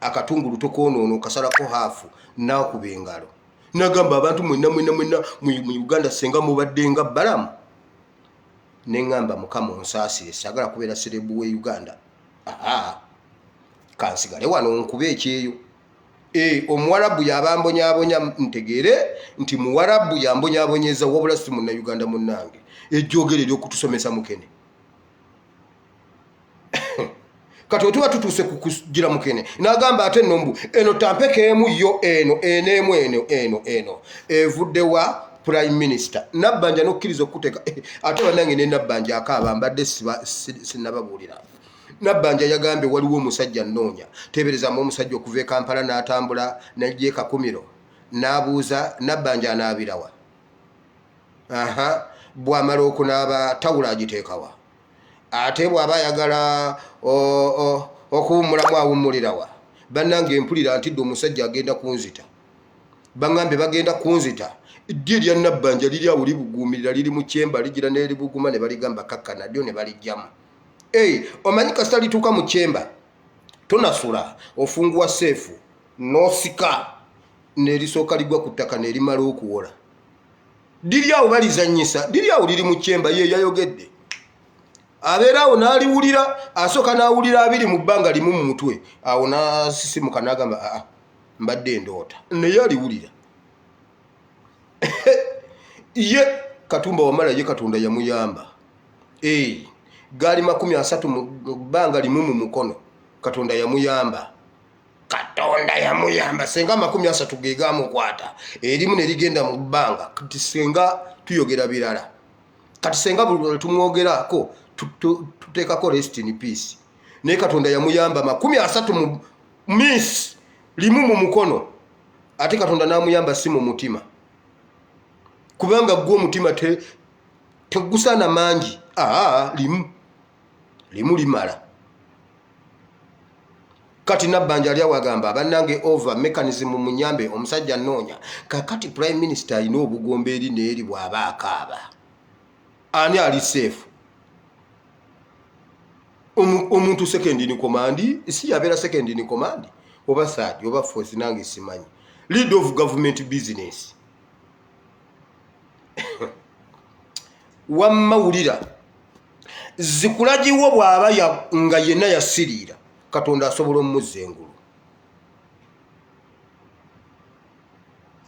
Speaker 1: akatungulu tokoonoona, okasalako haafu. N'akuba engalo nagamba, abantu mwenna mwenna mwenna mu Uganda, senga mubadde nga balamu. Neŋŋamba, Mukama onsaasire, saagala kubeera celeb we Uganda. Aha, kansigale wano nkube ekyeyo. E, Omuwarabu yabambonyabonya, ntegeere nti Muwarabu yambonyabonyeza, wabula si Munnauganda munnange. Ejjogero eryokutusomesa mukene. Kati wetuba tutuuse ku kugira mukene, n'agamba ate nno mbu eno tampeka emu yo eno eneemu eno eno eno evudde wa Prime Minister Nabbanja n'okukkiriza okuteeka. Eh, ate bannange, ne Nabbanja akaaba. Mbadde sinnababuulira. Nabbanja yagambye waliwo omusajja nnoonya. Teeberezamu omusajja okuva e Kampala n'atambula najja e Kakumiro n'abuuza Nabbanja anaabirawa. Aha, bw'amala okunaaba tawulo agiteekawa? Ate bw'aba ayagala okuwummulamu awummulirawa? Bannange, mpulira ntidde, omusajja agenda kunzita. Baŋŋambye bagenda kunzita. Ddyo erya Nabbanja liri awo libuguumirira, liri mu kyemba, ligira neribuguma ne baligamba kakkana ddyo ne balijjamu. Hey, omanyi kasita lituuka mu kyemba tonasula, ofunguwa seefu n'osika nerisooka ligwa ku ttaka nerimala okuwola. Liri awo balizanyisa, liri awo liri mu kyemba. Ye yayogedde abeera awo n'aliwulira, asooka n'awulira abiri mu bbanga limu mu mutwe awo n'asisimuka n'agamba, aa, mbadde ndoota. Naye aliwulira ye Katumba Wamala, ye Katonda yamuyamba. Ee, gaali 30 mu bbanga limu mu mukono. Katonda yamuyamba, Katonda yamuyamba. Senga 30 ge gamukwata erimu ne ligenda mu bbanga. Kati senga tuyogera birala, kati senga buli tumwogerako tuteekako rest in peace. Naye Katonda yamuyamba 30 mu miss limu mu mukono, ate Katonda n'amuyamba si mu mutima, kubanga gwe omutima tegusaana mangi. Aa, limu limu limala. Kati Nabbanja ali awagamba, bannange, over mechanism munyambe, omusajja nnoonya. Kakati Prime Minister alina obugombe eri neeri, bw'aba akaaba ani ali safe? Omuntu second in command, si yabeera second in command oba third oba fourth, nange simanyi, lead of government business. Wamma wulira zikulagiwo, bw'aba nga yenna yasiriira, Katonda asobola omumuzza engulu.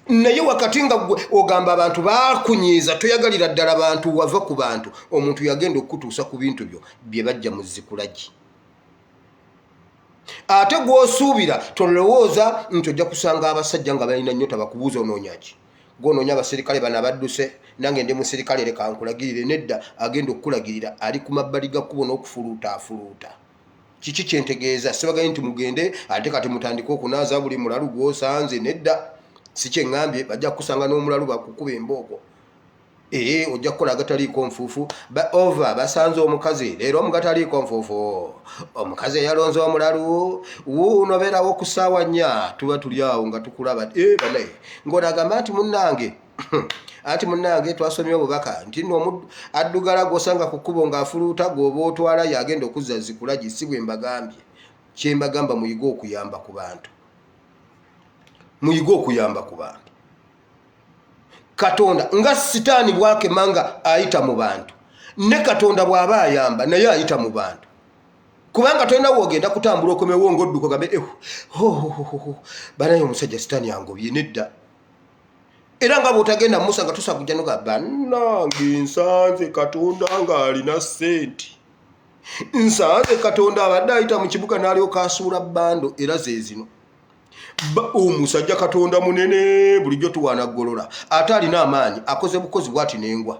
Speaker 1: Naye wakati nga gwe ogamba abantu bakunyiiza, toyagalira ddala bantu, wava ku bantu, omuntu yagenda okukutuusa ku bintu byo bye bajja mu zikulagi. Ate gw'osuubira, tolowooza nti ojja kusanga abasajja nga balina nnyo tabakubuuza onoonyaki. Gwonoonya abaserikale bano abadduse, nange ndi musirikale, leka nkulagirire. Nedda, agenda okukulagirira ali ku mabbali ga kkubo n'okufuluuta afuluuta. Kiki kyentegeeza? Sibagaye nti mugende ate kati mutandike okunaaza buli mulalu gwosanze. Nedda, si kyeŋŋambye. Bajja kukusanga n'omulalu bakukuba embooko. Ee, ojja kukola agataliiko nfuufu. Ova basanze omukazi leero omugataliiko nfuufu, omukazi eyalonze omulalu wuuno. Beerawo ku ssaawa 4, tuba tuli awo nga tukulaba. E, banaye, ng'ono agamba nti munnange, anti munnange twasomye obubaka nti nno addugala gw'osanga ku kkubo ng'afuluuta gw'oba otwala yagenda okuzza zikulagi. Si bwe mbagambye? Kyembagamba, muyige okuyamba ku bantu, muyige okuyamba ku bantu. Katonda nga Sitaani bwakema nga ayita mu bantu, ne Katonda bw'aba ayamba naye ayita mu bantu, kubanga tolina woogenda kutambula okomewo ngaodduka ogambe, banaye omusajja Sitaani angobye. Nedda. Era nga bwotagenda musa nga tosa kujja noga, bannange, nsanze Katonda ng'alina ssente, nsanze Katonda abadde ayita mu kibuga n'alyoka asuula bando, era ze zino. Omusajja Katonda munene, bulijjo tuwaana golola, ate alina amaanyi, akoze bukozi bwati nengwa.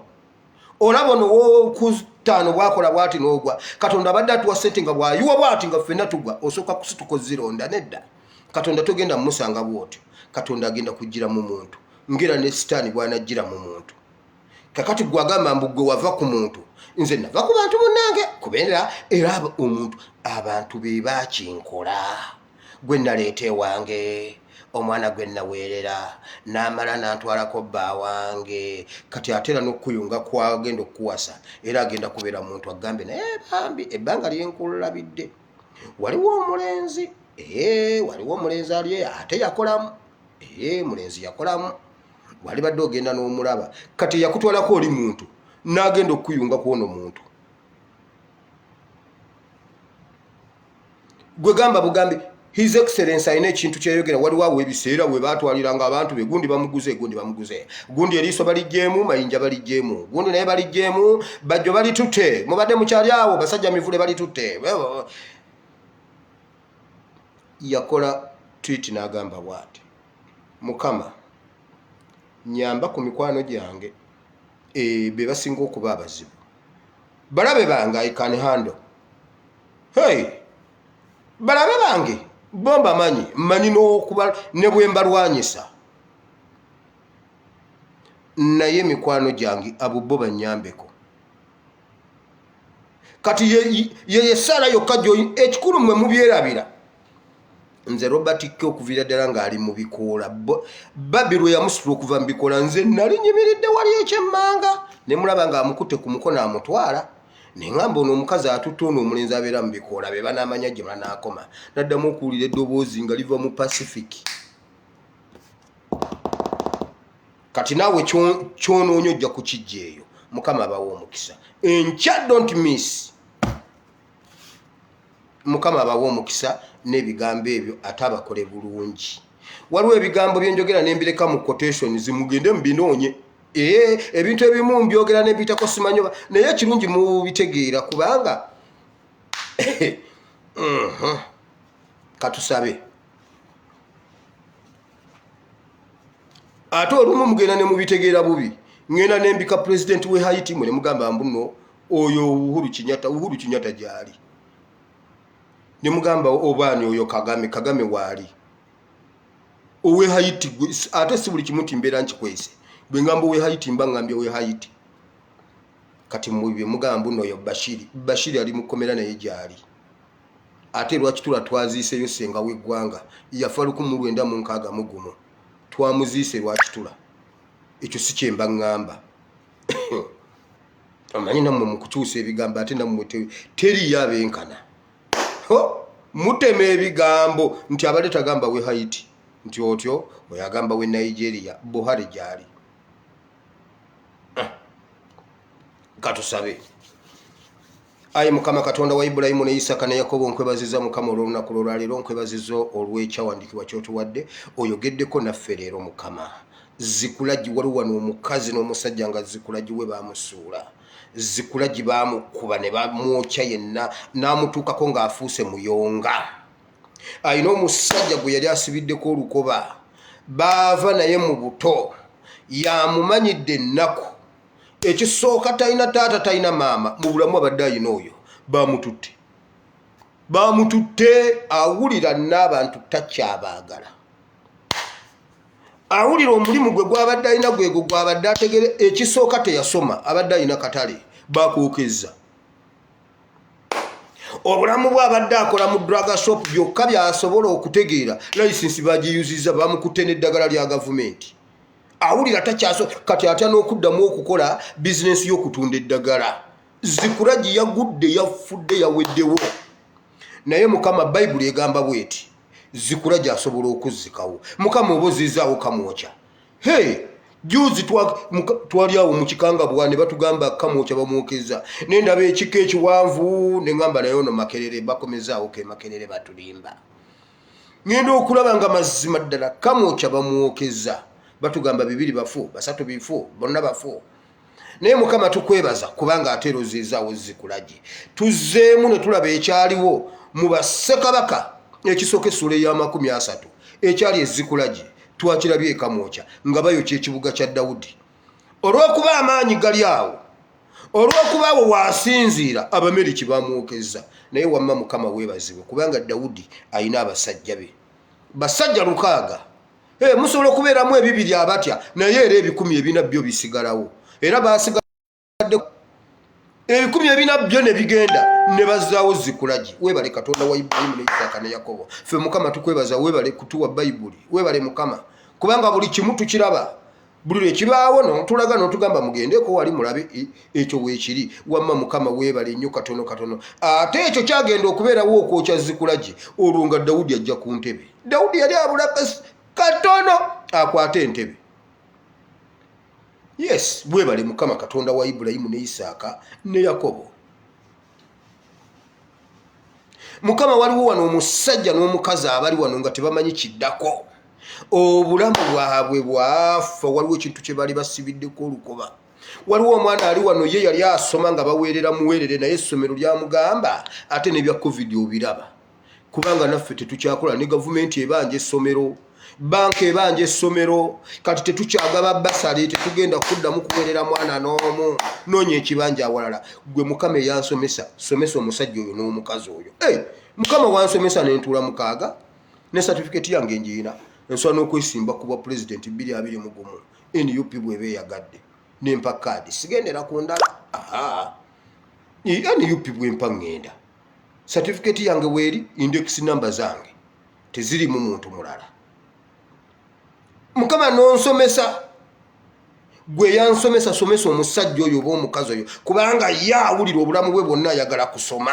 Speaker 1: Olaba ono wokutaano bwakola bwati n'ogwa. Katonda abadde atuwa sente nga bwayiwa bwati nga ffenna tugwa, osooka kusituka ozironda. Nedda, Katonda togenda mumusanga bwotyo. Katonda agenda kugira mu muntu ngera ne Sitaani bwanajjira mu muntu. Kakati gwagamba mbu gwe wava ku muntu, nze nava ku bantu munnange, kubeera era omuntu abantu be bakinkola. Gwe naleeta ewange, omwana gwe naweerera n'amala n'antwalako bba wange, kati ate era n'okukuyunga kwagenda okukuwasa era agenda kubeera muntu agambe, naye bambi ebbanga lyenkulabidde waliwo omulenzi, ee, waliwo omulenzi ali ate yakolamu, ee, mulenzi yakolamu, wali badde ogenda n'omulaba, kati yakutwalako oli muntu. N'agenda okukuyunga ku ono muntu gwe gamba bugambi, His Excellence alina ekintu kyeyogera. Waliwo awo ebiseera we batwaliranga abantu be, gundi bamuguze, gundi bamuguze, gundi eriiso balijjeemu, mayinja balijjeemu, gundi naye balijjeemu, bajjo balitutte, mubadde mukyali awo, basajja mivule balitutte. Yakola tweet n'agamba bw'ati: "Mukama, nyamba ku mikwano gyange, be basinga okuba abazibu, balabe bange. I can handle. Hey, balabe bange bo mbamanyi, mmanyi n'okuba ne bwe mbalwanyisa, naye mikwano gyange abo bo banyambeko." Kati ye yessaala yokka gyo. Ekikulu mmwe mubyerabira. Nze Robert K okuviira ddala ng'ali mu bikoola, Babi lwe yamusitula okuva mu bikoola, nze nali nyimiridde wali ekyemmanga ne mulaba ng'amukutte ku mukono amutwala, ne ŋŋamba, "Ono omukazi atutte ono omulenzi abeera mu bikoola, be banaamanya gye banaakoma." Naddamu okuwulira eddoboozi nga liva mu Pacific. Kati naawe kyonoonya ojja kukijja eyo. Mukama abawa omukisa. Enkya don't miss. Mukama abawa omukisa n'ebigambo ebyo, ate abakole bulungi. Waliwo ebigambo byenjogera nembireka mu quotations, mugende mubinoonye. Ee, ebintu ebimu mbyogera nembiyitako, simanyi oba, naye ekirungi mubitegeera kubanga Katusabe. Ate olumu mugenda ne mubitegeera bubi. Ŋŋenda nembika pulezidenti we Haiti, mwe ne mugamba mbuno oyo Uhuru Kenyatta. Uhuru Kenyatta gyali, ne mugamba obaani oyo Kagame. Kagame waali owe Haiti. Ate si buli kimu nti mbeera nkikwese. Bwe ngamba owe Haiti, mba ngambye owe Haiti. Kati mubye mugamba mbuno oyo Bashiri. Bashiri ali mukomera, naye gyali. Ate lwaki tula twaziiseyo senga w'eggwanga yafa 1961, twamuziise lwakitula? Ekyo si kyemba ŋŋamba. Omanyi nammwe mukukyusa ebigambo, ate nammwe teriyo abenkana mutema ebigambo nti abadde tagamba we Haiti, nti otyo oyo agamba we Nigeria. Buhari gyali. Ah. Katusabe. Ayi Mukama Katonda wa Ibulayimu ne Isaka ne Yakobo, nkwebaziza Mukama olw'olunaku lwolwaleero, nkwebaziza olw'ekyawandiikibwa ky'otuwadde, oyogeddeko naffe leero. Mukama, Zikulagi, waliwo wano omukazi n'omusajja nga Zikulagi we bamusuula, Zikulagi bamukuba ne bamwokya yenna, n'amutuukako ng'afuuse muyonga. Alina omusajja gwe yali asibiddeko olukoba, baava naye mu buto, yamumanyidde ennaku. Ekisooka, talina taata, talina maama mu bulamu, abadde ayina oyo. Bamututte, bamututte. Awulira n'abantu takyabaagala, awulira omulimu gwe gwabadde alina gwego gwabadde ategere. Ekisooka, teyasoma, abadde alina katale, bakwokeza obulamu bwe. Abadde akola mu drug shop, byokka byasobola okutegeera. Layisinsi bagiyuziza, bamukutte n'eddagala lya gavumenti. Awulira takyaso. Kati atya n'okuddamu okukola bizinensi y'okutunda eddagala. Zikulagi yagudde, yafudde, yaweddewo. Naye Mukama, Bayibuli egamba bweti, Zikulagi asobola okuzzikawo. Mukama, oba ozizaawo Kamwokya. Hey, juzi twali awo mu kikangabwa ne batugamba Kamwokya bamwokeza, nendaba ekika ekiwanvu, neŋŋamba, "Naye ono Makerere bakomezaawo ke Makerere batulimba." Ŋŋenda okulaba nga mazima ddala Kamwokya bamwokeza. Batugamba bibiri bafu, basatu bifu, bonna bafu. Naye Mukama, tukwebaza kubanga ate era oziizaawo Zikulagi. Tuzzeemu ne tulaba ekyaliwo mu Bassekabaka ekisooka essula ey'ama-30. Ekyali ezikulagi twakirabye eKamwokya nga bayokya ekibuga kya Dawudi. Olw'okuba amaanyi gali awo, olw'okuba awo waasinziira, Abameriki bamwokeza. Naye wamma Mukama weebazibwe kubanga Dawudi alina abasajja be, basajja 600. Hey, musobola okubeeramu ebibiri abatya, naye era 400 byo bisigalawo. Era basigadde 400 byo ne bigenda ne bazzaawo Zikulagi. Weebale Katonda wa Ibulayimu ne Isaaka ne Yakobo. Ffe Mukama tukwebaza, weebale kutuwa Bayibuli. Weebale Mukama kubanga buli kimu tukiraba, buli lwe kibaawo notulaga notugamba, "Mugendeko wali mulabe ekyo weekiri." Wamma Mukama weebale nnyo. Katono katono ate ekyo kyagenda okubeerawo, okwokya Zikulagi, olwo nga Dawudi ajja ku ntebe. Dawudi yali abula katono akwate entebe. Yes, webale Mukama Katonda wa Ibulayimu ne Isaaka ne Yakobo. Mukama, waliwo wano omusajja n'omukazi abali wano nga tebamanyi kiddako, obulamu bwabwe bwafa, waliwo ekintu kye bali basibiddeko olukoba. Waliwo omwana ali wano, ye yali asoma nga baweerera muweerere, naye essomero lyamugamba, ate n'ebya COVID obiraba, kubanga naffe tetukyakola ne gavumenti ebanja essomero, banka ebanja essomero, kati tetukyagaba basale, tetugenda kuddamu kuweerera mwana n'omu, noonya ekibanja awalala. Gwe Mukama eyansomesa, somesa omusajja oyo n'omukazi oyo. Hey, Mukama wansomesa nentuula 6 ne satifiketi yange ngiina, nsobola n'okwesimba ku bwa pulezidenti 2021 NUP bweba eyagadde nempa kaadi, sigendera ku ndala. NUP bwempa ŋŋenda, satifiketi yange weeri, index number zange tezirimu muntu mulala. Mukama nonsomesa, gwe yansomesa, somesa omusajja oyo oba omukazi oyo, kubanga ye awulira obulamu bwe bwonna ayagala kusoma,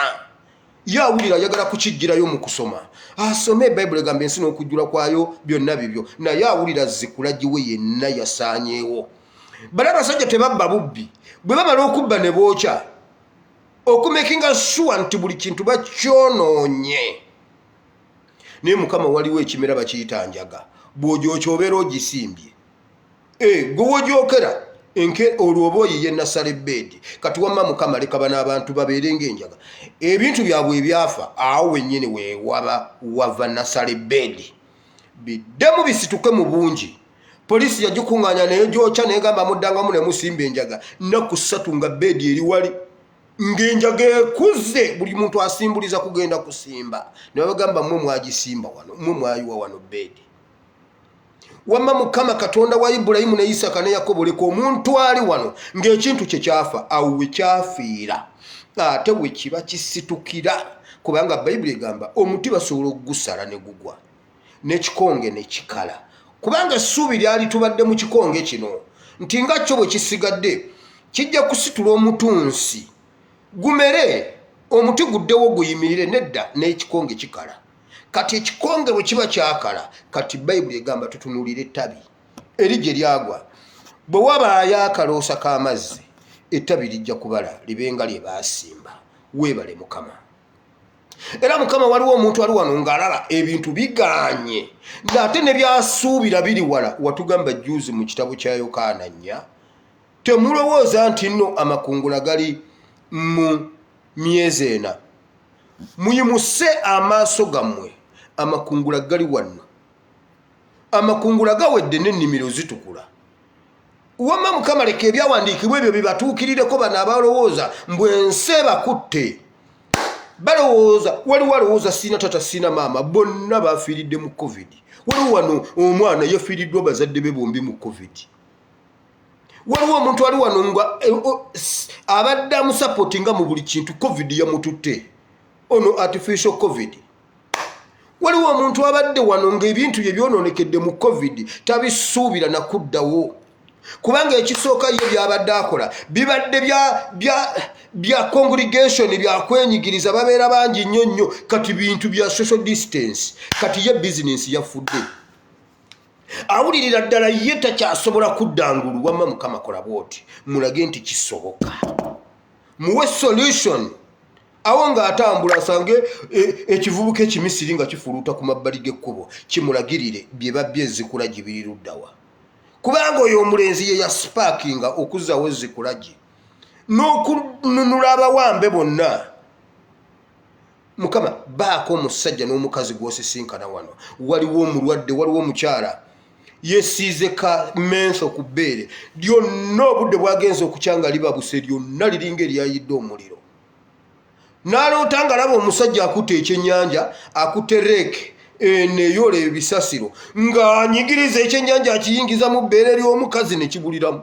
Speaker 1: ye awulira ayagala kukijjirayo mu kusoma, asome. Bayibuli egamba ensi n'okujjula kwayo byonna bibyo, naye awulira zikulagiwe yenna yasaanyeewo. Bali abasajja tebabba bubbi, bwe bamala okubba ne bookya, okumakinga sure nti buli kintu bakyonoonye. Naye Mukama, waliwo ekimera bakiyita njaga, bw'ogyokya obeera ogisimbye. Eh, gwe wogyokera enke olwo oba oyiye nasale beedi. Kati wamma Mukama, leka bano abantu babeere ng'enjaga, ebintu byabwe ebyafa awo wennyini wewaba wava nasale beedi, biddemu bisituke mu bungi. Poliisi yagikuŋŋaanya negyokya, negamba muddangamu ne musimba enjaga. Nnaku 3 nga beedi eri wali ng'enjaga ekuze, buli muntu asimbuliza kugenda kusimba, ne babagamba mmwe mwagisimba wano, mmwe mwayiwa wano beedi. Wamma Mukama Katonda wa Ibulayimu ne Isaka ne Yakobo, leka omuntu ali wano ng'ekintu kye kyafa, awo we kyafiira ate we kiba kisitukira, kubanga Bayibuli egamba omuti basobola okugusala ne gugwa n'ekikonge ne kikala, kubanga essuubi lyali tubadde mu kikonge kino nti nga kyo bwe kisigadde kijja kusitula omutunsi gumere, omuti guddewo guyimirire. Nedda, n'ekikonge kikala. Kati ekikonge bwe kiba kyakala, kati Bayibuli egamba tutunuulire ettabi eri gye lyagwa. Bwe wabaayo akaloosa k'amazzi, ettabi lijja kubala libenga lye baasimba. Weebale Mukama. Era Mukama, waliwo omuntu ali wano ng'alaba ebintu biganye, ng'ate ne byasuubira biri wala. Watugamba juzi mu kitabo kya Yokaana 4, temulowooza nti nno amakungula gali mu myezi 4, muyimuse amaaso gammwe, amakungula gali wanno, amakungula gawedde n'ennimiro zitukula. Wamma Mukama, leka ebyawandiikibwa ebyo bibatuukirireko bano abalowooza mbw ensi ebakutte. Balowooza, waliwo alowooza siina tata, siina maama, bonna bafiiridde mu COVID. Waliwo wano omwana yafiiriddwa bazadde be bombi mu COVID. Waliwo omuntu ali wano nga abadde amusapootinga mu buli kintu, COVID yamututte, ono artificial COVID. Waliwo omuntu abadde wano ng'ebintu bye byonoonekedde mu COVID, tabisuubira nakuddawo, kubanga ekisooka ye byabadde akola bibadde bya congregation, byakwenyigiriza, babeera bangi nnyo nnyo, kati bintu bya social distance. Kati ye bizinensi yafudde, awulirira ddala ye takyasobola kudda ngulu. Wamma Mukama, kola bwoti, mulage nti kisoboka, muwe solution. Awo ng'atambula asange ekivubuka ekimisiri nga kifuluuta ku mabbali g'ekkubo, kimulagirire bye babbye ezikula gibiri luddawa, kubanga oyo omulenzi ye yasipaakinga okuzzawo ezikulagi n'okununula abawambe bonna. Mukama, baako omusajja n'omukazi gw'osisinkana wano. Waliwo omulwadde, waliwo omukyala yesiize ka menso ku bbeere lyonna, obudde bwagenza okukya nga libabuse lyonna, liringa eryayidde omuliro. N'aloota nga laba omusajja akutte ekyennyanja, akutte rake eno eyoola ebisasiro, ng'anyigiriza ekyennyanja akiyingiza mu bbeere ly'omukazi ne kibuliramu.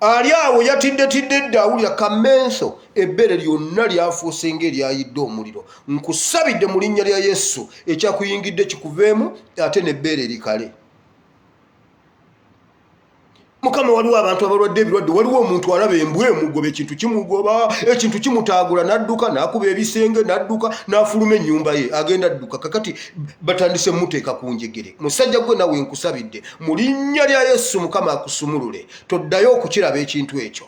Speaker 1: Ali awo yatiddetidde dda, awulira kamenso, ebbeere lyonna lyafuuse ng'eryayidde omuliro. Nkusabidde mu linnya lya Yesu, ekyakuyingidde kikuveemu ate n'ebbeere likale. Mukama, waliwo abantu abalwadde ebirwadde. Waliwo omuntu alaba embwa emugoba, ekintu kimugoba, ekintu kimutaagula, n'adduka n'akuba ebisenge, n'adduka n'afuluma ennyumba ye, agenda adduka. Kakati batandise muteeka ku njegere. Musajja gwe nawe nkusabidde mu linnya lya Yesu, Mukama akusumulule, toddayo okukiraba ekintu ekyo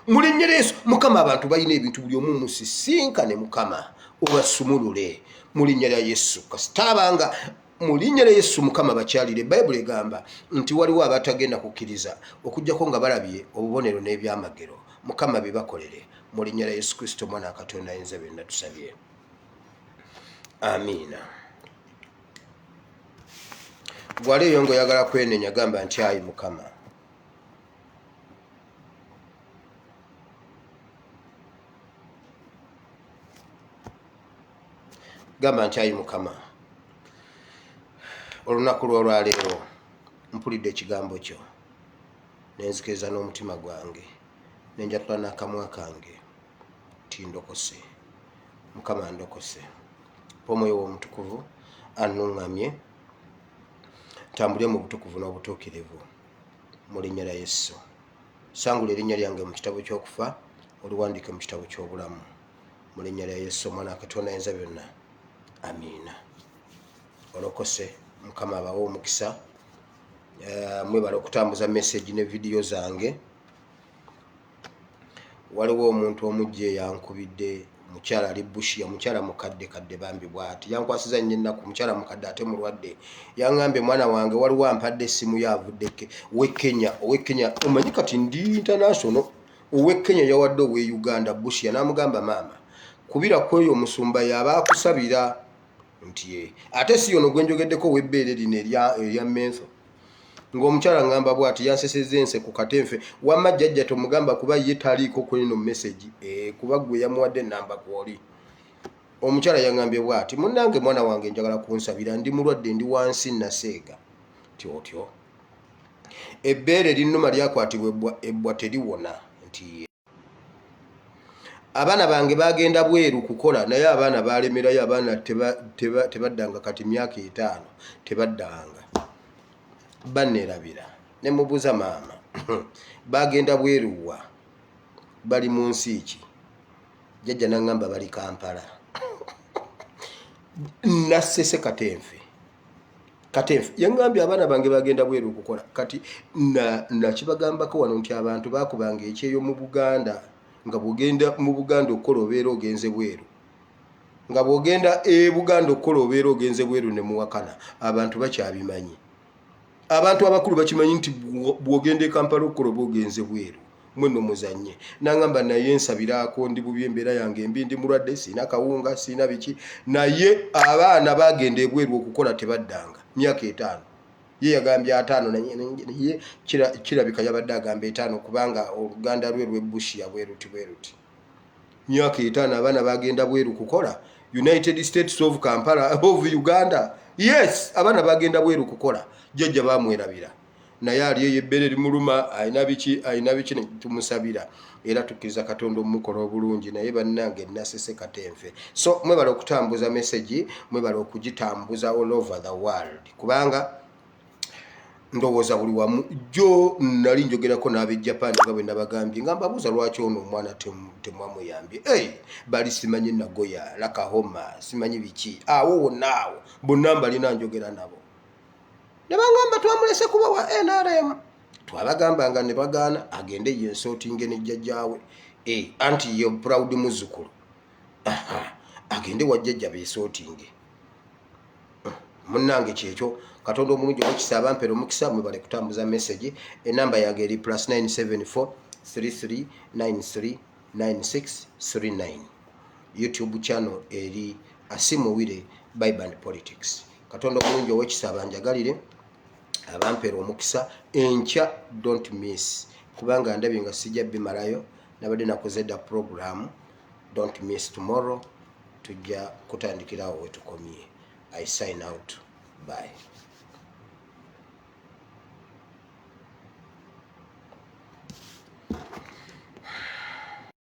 Speaker 1: mu linnya lya Yesu. Mukama, abantu balina ebintu, buli omu musisinkane, Mukama obasumulule mu linnya lya Yesu. Kasitaabanga mu linnya lya Yesu, Mukama bakyalire. Bayibuli egamba nti waliwo abatagenda kukkiriza okuggyako nga balabye obubonero n'ebyamagero. Mukama bibakolere mu linnya lya Yesu Kristo, omwana wa Katonda ayinza byonna, tusabye, amiina. Gwali eyo ngaoyagala kwenenya, gamba nti ayi Mukama, gamba nti ayi Mukama, olunaku lw'olwaleero mpulidde ekigambo kyo, nenzikiriza n'omutima gwange, nenjatula n'akamwa kange nti ndokose. Mukama, ndokose. Omwoyo w'omutukuvu annuŋŋamye ntambule mu butukuvu n'obutuukirivu mu linnya lya Yesu. Sangula erinnya lyange mu kitabo ky'okufa, oliwandiike mu kitabo ky'obulamu mu linnya lya Yesu, omwana wa Katonda ayinza byonna, amiina. Olokose. Mukama abawe omukisa. Mwebale okutambuza message ne vidiyo zange. Waliwo omuntu omujja eyankubidde, mukyala ali Bushia, mukyala mukadde kadde bambi bwati, yankwasiza nnyo ennaku. Mukyala mukadde ate mulwadde. Yaŋŋambye, mwana wange, waliwo ampadde essimu ye avudde owe Kenya, owe Kenya. Omanyi kati ndi international. Owe Kenya yawadde owe Uganda Bushia, n'amugamba, maama, kubira kweyo omusumba yaba akusabira nti ye ate si yono gwenjogeddeko ow'ebbeere lino erya menso. Ng'omukyala ngamba bwati, yansesezza ense ku katenfe. Wamma jjajja tomugamba kuba ye taliiko kweno message e, kuba gwe yamuwadde enamba kwoli. Omukyala yaŋambye bwati, munnange, mwana wange, njagala kunsabira, ndi mulwadde, ndi wansi naseega. Ti otyo ebbeere linnuma, lyakwatibwa ebbwa, teliwona. Nti abaana bange bagenda bweru kukola, naye abaana balemerayo, abaana tebaddanga. Kati myaka 5 tebaddanga, bannerabira. Ne mubuuza, maama, bagenda bweru wa, bali mu nsi ki? Jjajja naŋŋamba bali Kampala. Nassese katenfe katenfe. Yaŋŋambye abaana bange bagenda bweru okukola. Kati nakibagambako wano nti abantu bakubanga ekyeyo mu Buganda, nga bwogenda mu Buganda okukola obeera ogenze bweru, nga bwogenda e Buganda okukola obeera ogenze bweru. Ne muwakana, abantu bakyabimanyi, abantu abakulu bakimanyi nti bwogenda e Kampala okukola oba ogenze bweru. Mweno muzanye. Nangamba, naye nsabiraako, ndi bubi, embeera yange embi, ndi mulwadde, siina kawunga, siina biki. Naye abaana bagenda ebweru okukola tebaddanga myaka 5. Ye yagambye 50, naye kirabika yabadde agamba 5 kubanga oluganda lwe lwebushiya bweruti bweruti. Myaka 5 abaana bagenda bweru kukola, United States of Kampala of Uganda. Yes, abaana bagenda bweru kukola, jjajja bamwerabira, naye ali eyo ebbeere limuluma, alina biki, alina biki. Tumusabira era tukkiriza Katonda omumukola obulungi. Naye bannange, nasese katenfe. So mwebale okutambuza message, mwebale okugitambuza all over the world, kubanga ndowooza buli wamu. Jjo nali njogerako n'ab'e Japan, nga bwe nabagambye, nga mbabuuza lwaki ono omwana temwamuyambye. Hey, bali simanyi Nagoya, Lakahoma, simanyi biki, awo wonna awo bonna mbalina, njogera nabo ne bangamba twamulese kuba wa NRM. Twabagambanga ne bagaana, agende yensootinge ne jjajjaawe. E, anti ye proud muzzukulu, agende wa jjajja beesootinge. Munnange, kyekyo. Katonda omulungi omukisa abampera omukisa. Mwebale kutambuza message. Enamba yange eri +974 3393 9639. YouTube channel eri Asimuwire Bible and Politics. Katonda omulungi owekisa abanjagalire, abampera omukisa. Enkya don't miss, kubanga ndabye nga sijja bimalayo, nabadde nakoze dda program. Don't miss tomorrow, tujja kutandikirawo wetukomye. I sign out, bye.